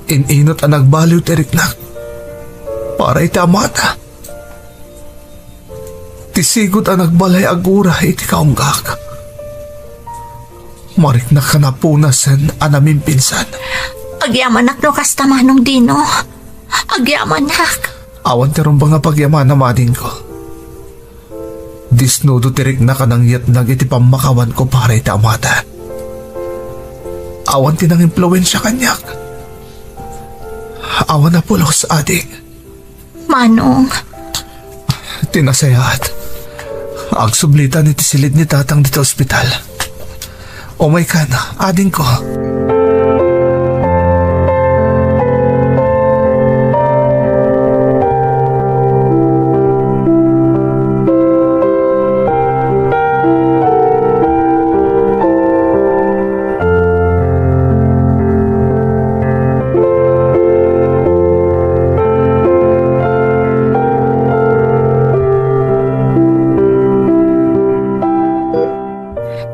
In-inut a nagbaliw ti riknak para iti amata. Ti sigud a nagbalay agura iti kaunggak. Mariknak a napunasen a namimpinsan. Agyamanak no kasta, Manong Dino. Agyamanak. Awan ti rumbeng a pagyamanam, adingko. Disnudo ti riknak a nangyatnag iti pammakawanko para iti amata. Awan ti nangimpluensia kaniak. Awan a pulos, ading. Manong. Ti nasayaat, agsublitan iti silid ni Tatang dita ospital. Umaykan, adingko.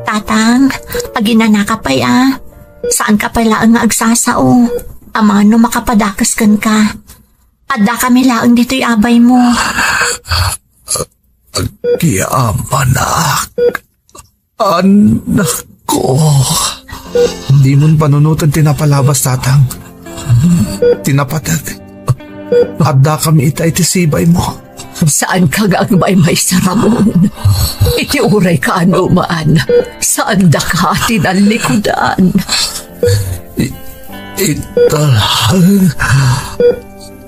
Tatang, aginanaka pay a. Saanka pay laeng nga agsasao. Amangan no makapadakes kenka. Addakami laeng ditoy abaymo. Agyamanak. Anakko. Dimon panunoten ti napalabas, Tatang. Ti napateg. Addakami ita iti sibaymo. Saanka nga agmaymaysa, Ramon. Iti uray kaanoman, saandaka ti nallikudan. I-, ita laeng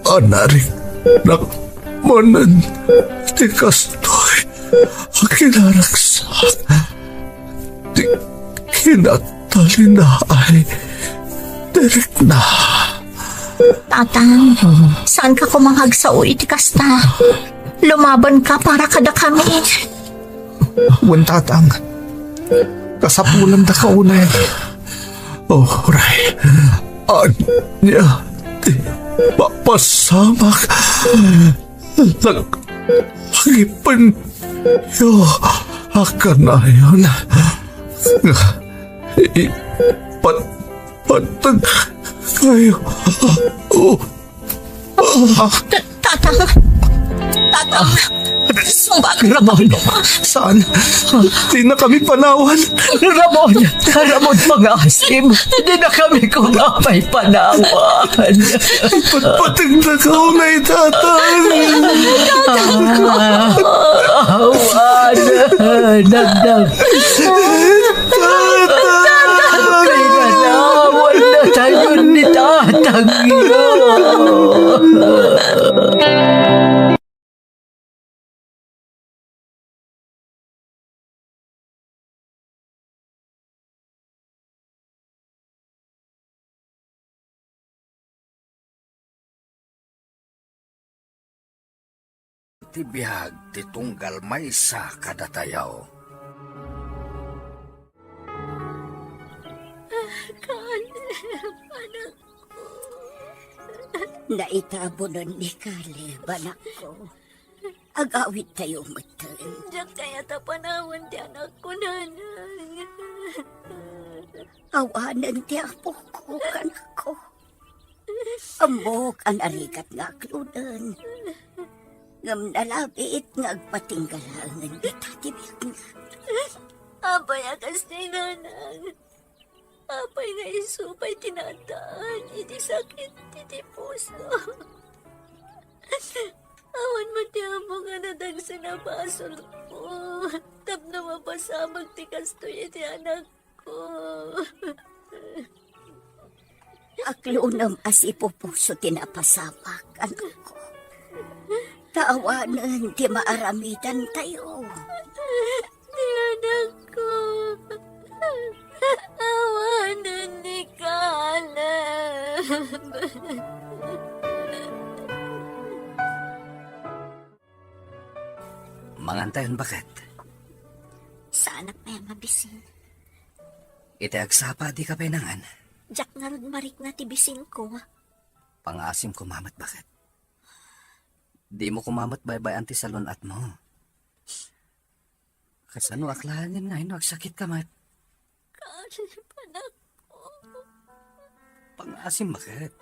a nariknak manen ti kastoy a kinaragsak ti kinatalinaay ti rikna. Tatang, saanka koma nga agsao iti kasta? Lumabanka para kadakami. Wen, Tatang, kasapulanda ka unay. Uray, ania ti mapasamak? Nag-, agipenyo a kanayon nga ipatpateg kayo. O, Ta-, Tatang! Tatang! Sumbag, Ramon! Saan? Dina kami panawan. Ramon! Ramon, pangasim! Dina kami koma pay panawan! Patpateg na ka unay, Tatang! Awan! Nagdag! Kay nanawan na tayo ni Tatang yo. Ti biag ti tunggal maysa kadatayo. Kaleb, anak. Naitabunen ni Caleb, anakko. Agawidtayo metten. Diak kayat a panawen ti anakko, nanang. Awanen ti apok, anakko. Ammok a narigat nga aklonen. Ngem nalabit nga agpatingga laengen dita ti biagna. Apay a kas ni nanang? Apay nga isu pay ti naaddaan iti sakit iti puso? Awan met ti ammok a nadagsen a basolko tapno mapasamak ti kastoy iti anakko. Aklonem a sipupuso ti napasamak, anakko. Ta awanen ti maaramidantayo. Ti anakko, awanen ni Caleb. Mangantayon, baket. Saanak met a mabisin. Iti agsapa, dika pay nangan. Diak ngarud marikna ti bisinko. Pangaasim koma met, baket. Dimo koma met baybay-an ti salun-atmo. Kasanoak laengen nga inno agsakitka met? Kalpanak. Pangaasim, baket.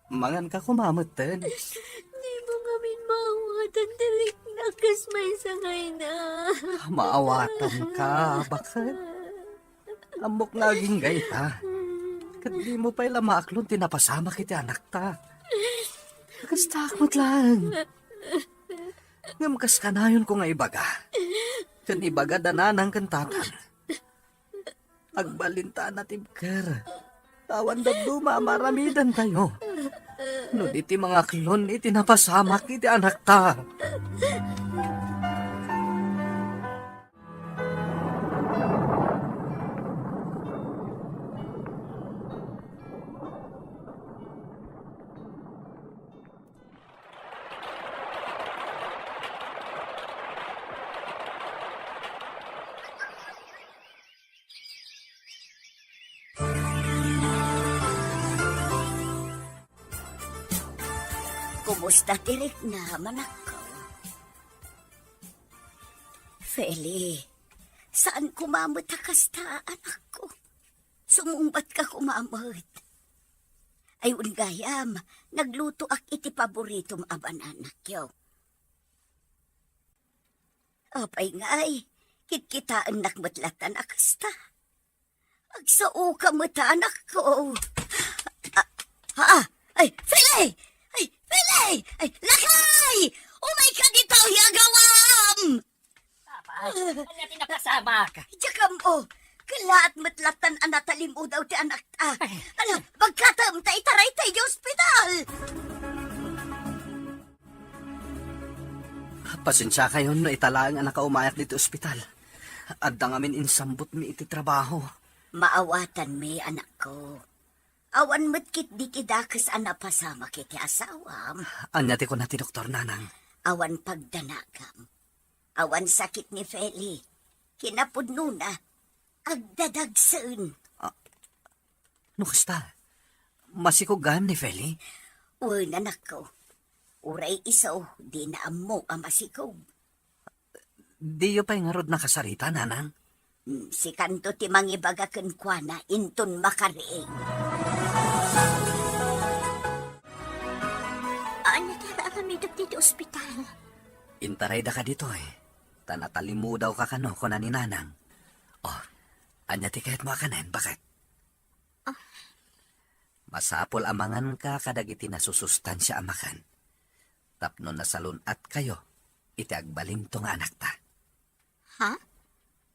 Manganka koma metten. Dimo ngamin maawatan ti rikna kas maysa nga ina. Maawatanka, baket. Ammok nga agingga ita. Ket dimo pay la maaklon ti napasamak iti anakta. Kastaak met laeng. Ngem kas kanayonko nga ibaga, ken ibaga da nanang ken tatang, agbalinta a natibker. Awan dadduma a maaramidantayo no di ti mangaklon iti napasamak iti anakta. Kumusta ti riknam, anakko? Feli, saan koma met a kasta, anakko. Sumungbatka koma met. Ay, wen gayam, naglutoak iti paboritom a bananakyo. Apay ngay, kitkitaennak met lattan a kasta. Agsao ka met, anakko. Ah, ah, ay, Feli! Ay, Feli! Ay, lakay! Umayka ditoy, agawam! Papa, ania ti napasamak? Diak ammo. Kellaat met lattan a natalimudaw ti anakta. Ay. Ala, bagkatem ta itarayta idiay ospital. Pasensiakayon no ita laeng a nakaumayak ditoy ospital. Adda ngamin insambutmi iti trabaho. Maawatanmi, anakko. Awan met ketdi ti dakes a napasamak iti asawam. Ania ti kuna ti doktor, nanang? Awan pagdanagam. Awan sakit ni Feli. Kinapudnona, agdadagsen. Ah, no kasta, masikog gayam ni Feli? Wen, anakko. Uray isu, dina ammo a masikog. Diyo pay ngarud nakasarita, nanang? Hmm, sikanto ti mangibaga kenkuana inton makariing. Ania ti ar-aramidek ditoy ospital? Intarayda ka ditoy, ta natalimudawka kano, kuna ni nanang. Oh, ania ti kayatmo a kanen, baket? Ah. Masapul a manganka kadagiti nasusustansia a makan, tapno nasalun-atkayo iti agbalinto nga anakta. Ha?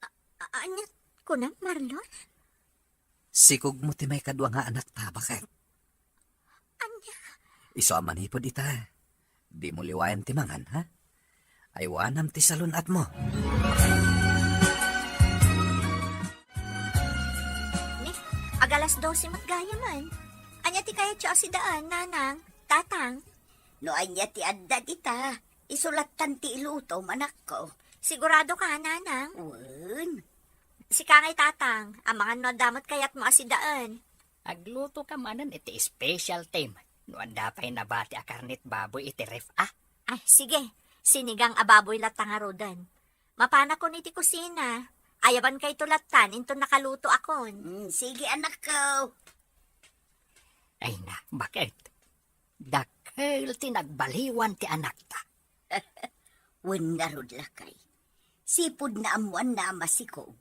A-, a-, ania kunam, Marlon? Sikogmo ti maikadua nga anakta, baket. Ania? Isu a manipud ita, dimo liwayan ti mangan, ha? Aywanam ti salun-atmo. Ni, ag-alas dose met gayamen. Ania ti kayatyo a sidaen, nanang, tatang? No ania ti adda dita, isu lattan ti ilutom, anakko. Siguradoka, nanang? Wen. Sika ngay, tatang, amangan no adda met kayatmo a sidaen. Aglutoka manen iti specialtim. No adda pay nabati a karnet baboy iti ref, a? Ay, sige. Sinigang a baboy latta ngaruden. Mapanakon iti kusina. Ayabankayto lattan inton nakalutoakon. Mm, sige, anakko. Ay na, baket? Dakkel ti nagbaliwan ti anakta. Wen ngarud, lakay. Sipud naammoanna a masikog,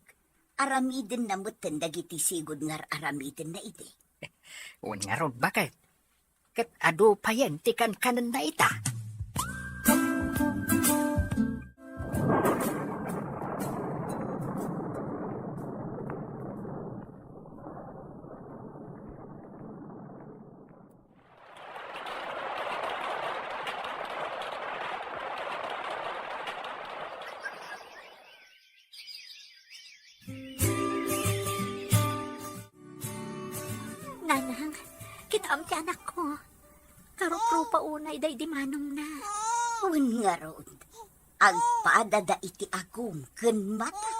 aramidenna metten dagiti sigud nga ar-aramidenna idi. Wen ngarud, baket? Ket adu payen ti kankanenna ita. Nanang, kitaem ti anakko. Karuprupa unay daydi manongna. Wen ngarud, agpadada iti agum ken mata.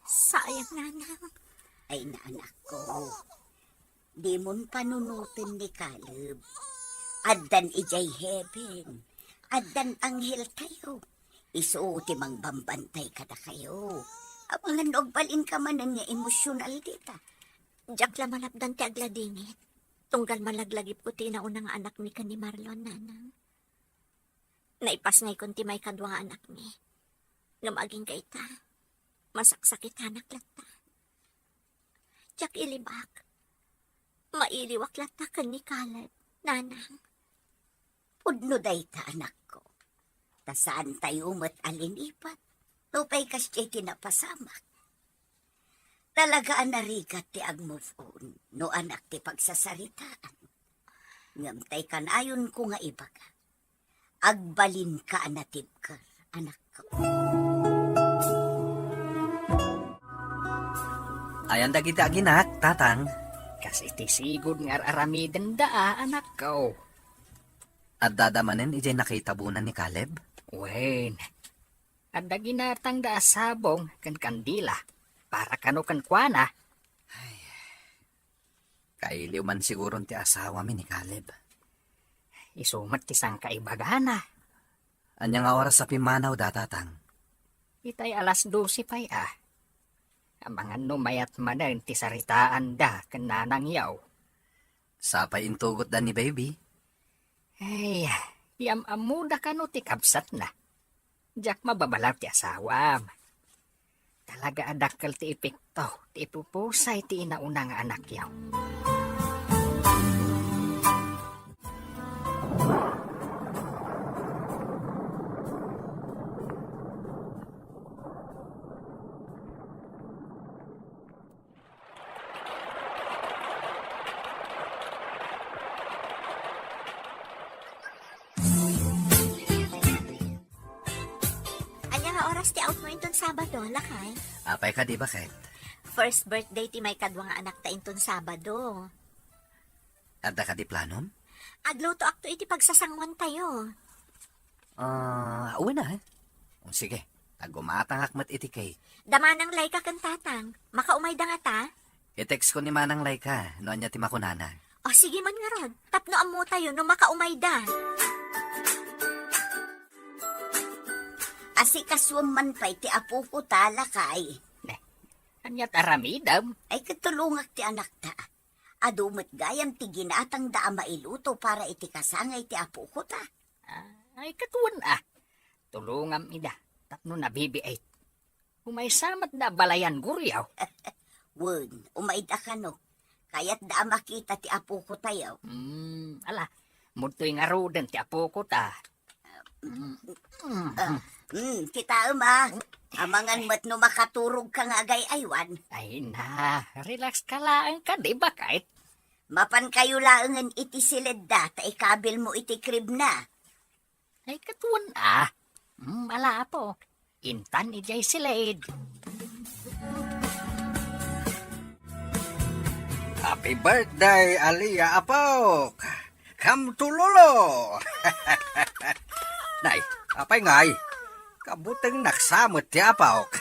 Sayang, Nanang. Ay, na, anakko. Dimon panunoten ni Caleb. Addan idiay heaven. Addan anghel-tayo. Isu ti mangbambantay kadakayo. Amangan no agbalinka manen nga emosyonal dita. Diak la malapdan ti agladingit. Tunggal malaglagipko ti inauna nga anakmi ken ni Marlon, Nanang. Naipasngaykon ti maikadua nga anakmi. Ngem agingga ita, masaksakitanak latta. Diak ilibak. Mailiwak latta ken ni Caleb, Nanang. Pudno dayta, anakko. Ta saantayo met a linipat, nupay kasdiay ti napasamak. Talaga a narigat ti ag-move on no anak ti pagsasaritaan. Ngem tay kanayonko nga ibaga, agbalinka a natibker, anakko. Ayan dagiti aginak, tatang? Kas iti sigud nga ar-aramidenda a, anakko. Addada manen idiay nakitabonan ni Caleb? Wen, adda ginatangda a sabong ken kandila para kano kenkuana. Ay, kailiw man siguron ti asawami ni Caleb. Isu met ti sangkaibagana. Ania nga oras a pimmanawda, tatang? Itay alas dose pay a. Amangan no mayat manen ti saritaanda ken nanangyo. Sapay intugotda ni baby. Ay, yam-ammoda kano ti kabsatna. Diak mababalaw ti asawam. Talaga a dakkel ti epekto ti ipupusay ti inauna nga anakyo. Ania nga oras ti outmo inton Sabado, lakay? Apay kadi, baket? First birthday ti maikadua nga anakta inton Sabado. Adda kadi planom? Aglutoakto iti pagsasanguantayo. Ah, wen a, eh. O, sige, ta gumatangak met iti cake. Da manang Laika ken tatang, makaumayda ngata? I-textko ni manang Laika no ania ti makunana. O, sige man ngarud, tapno ammotayo no makaumayda. Asikasuem man pay ti apoko ta, lakay. Ne, ania ti aramidem? Ay, ket tulongak ti anakta. Adu met gayam ti ginatangda a mailuto para iti kasangay ti apoko ta. Ah, ay, ket wen a. Tulongam ida tapno nabibiit. Umaysa met da balayan guriaw. Wen, umayda kano. Kayatda a makita ti apoko tayo. Hmm, ala, mudtoy ngaruden ti apoko ta. Ah, hmm, kitaem a. Amangan met no makaturog ka nga agay-aywan. Ay na, relax ka laeng kadi, baket? Mapan kayo laengen iti siledda ta ikabil mo iti crib na. Ay, ket wen a. Hmm, ala, apo. Intan idiay siled. Happy birthday, Alia, apok! Come to Lolo! Nay, apay ngay? Kabutengnak sa met ti apok.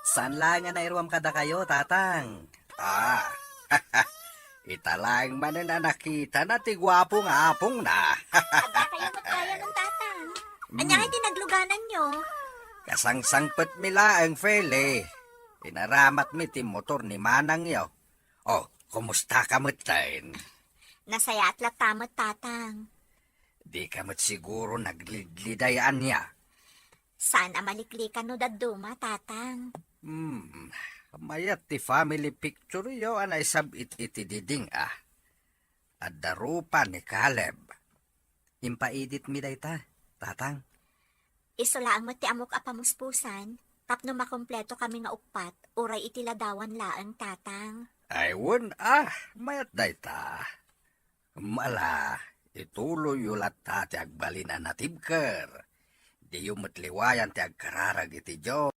Saan laeng a nairuam kadakayo, tatang? Ah, Ita laeng manen a nakitana ti guapo nga apongna. Adda kayo met kaya nung tatang. Anya ti naglugananyo? Kasangsangpetmi laeng, Feli. Inaramatmi ti motor ni manangyo. Oh, kumusta ka metten? Nasayaat latta met, tatang. Di ka met siguro naglidliday ania? Saan a maliklikan no dadduma, tatang? Hmm, mayat ti family picture yo a naisab-it iti diding a. Adda rupa ni Caleb. Impaeditmi dayta, tatang. Isu laeng met ti ammok a pamuspusan, tapno makompleto kami nga uppat, uray iti ladawan laeng, tatang. Ay, wen a, mayat dayta. Mala, ituloyyo latta ti agbalin a natibker. Diyo met liwayan ti agkararag iti Dios.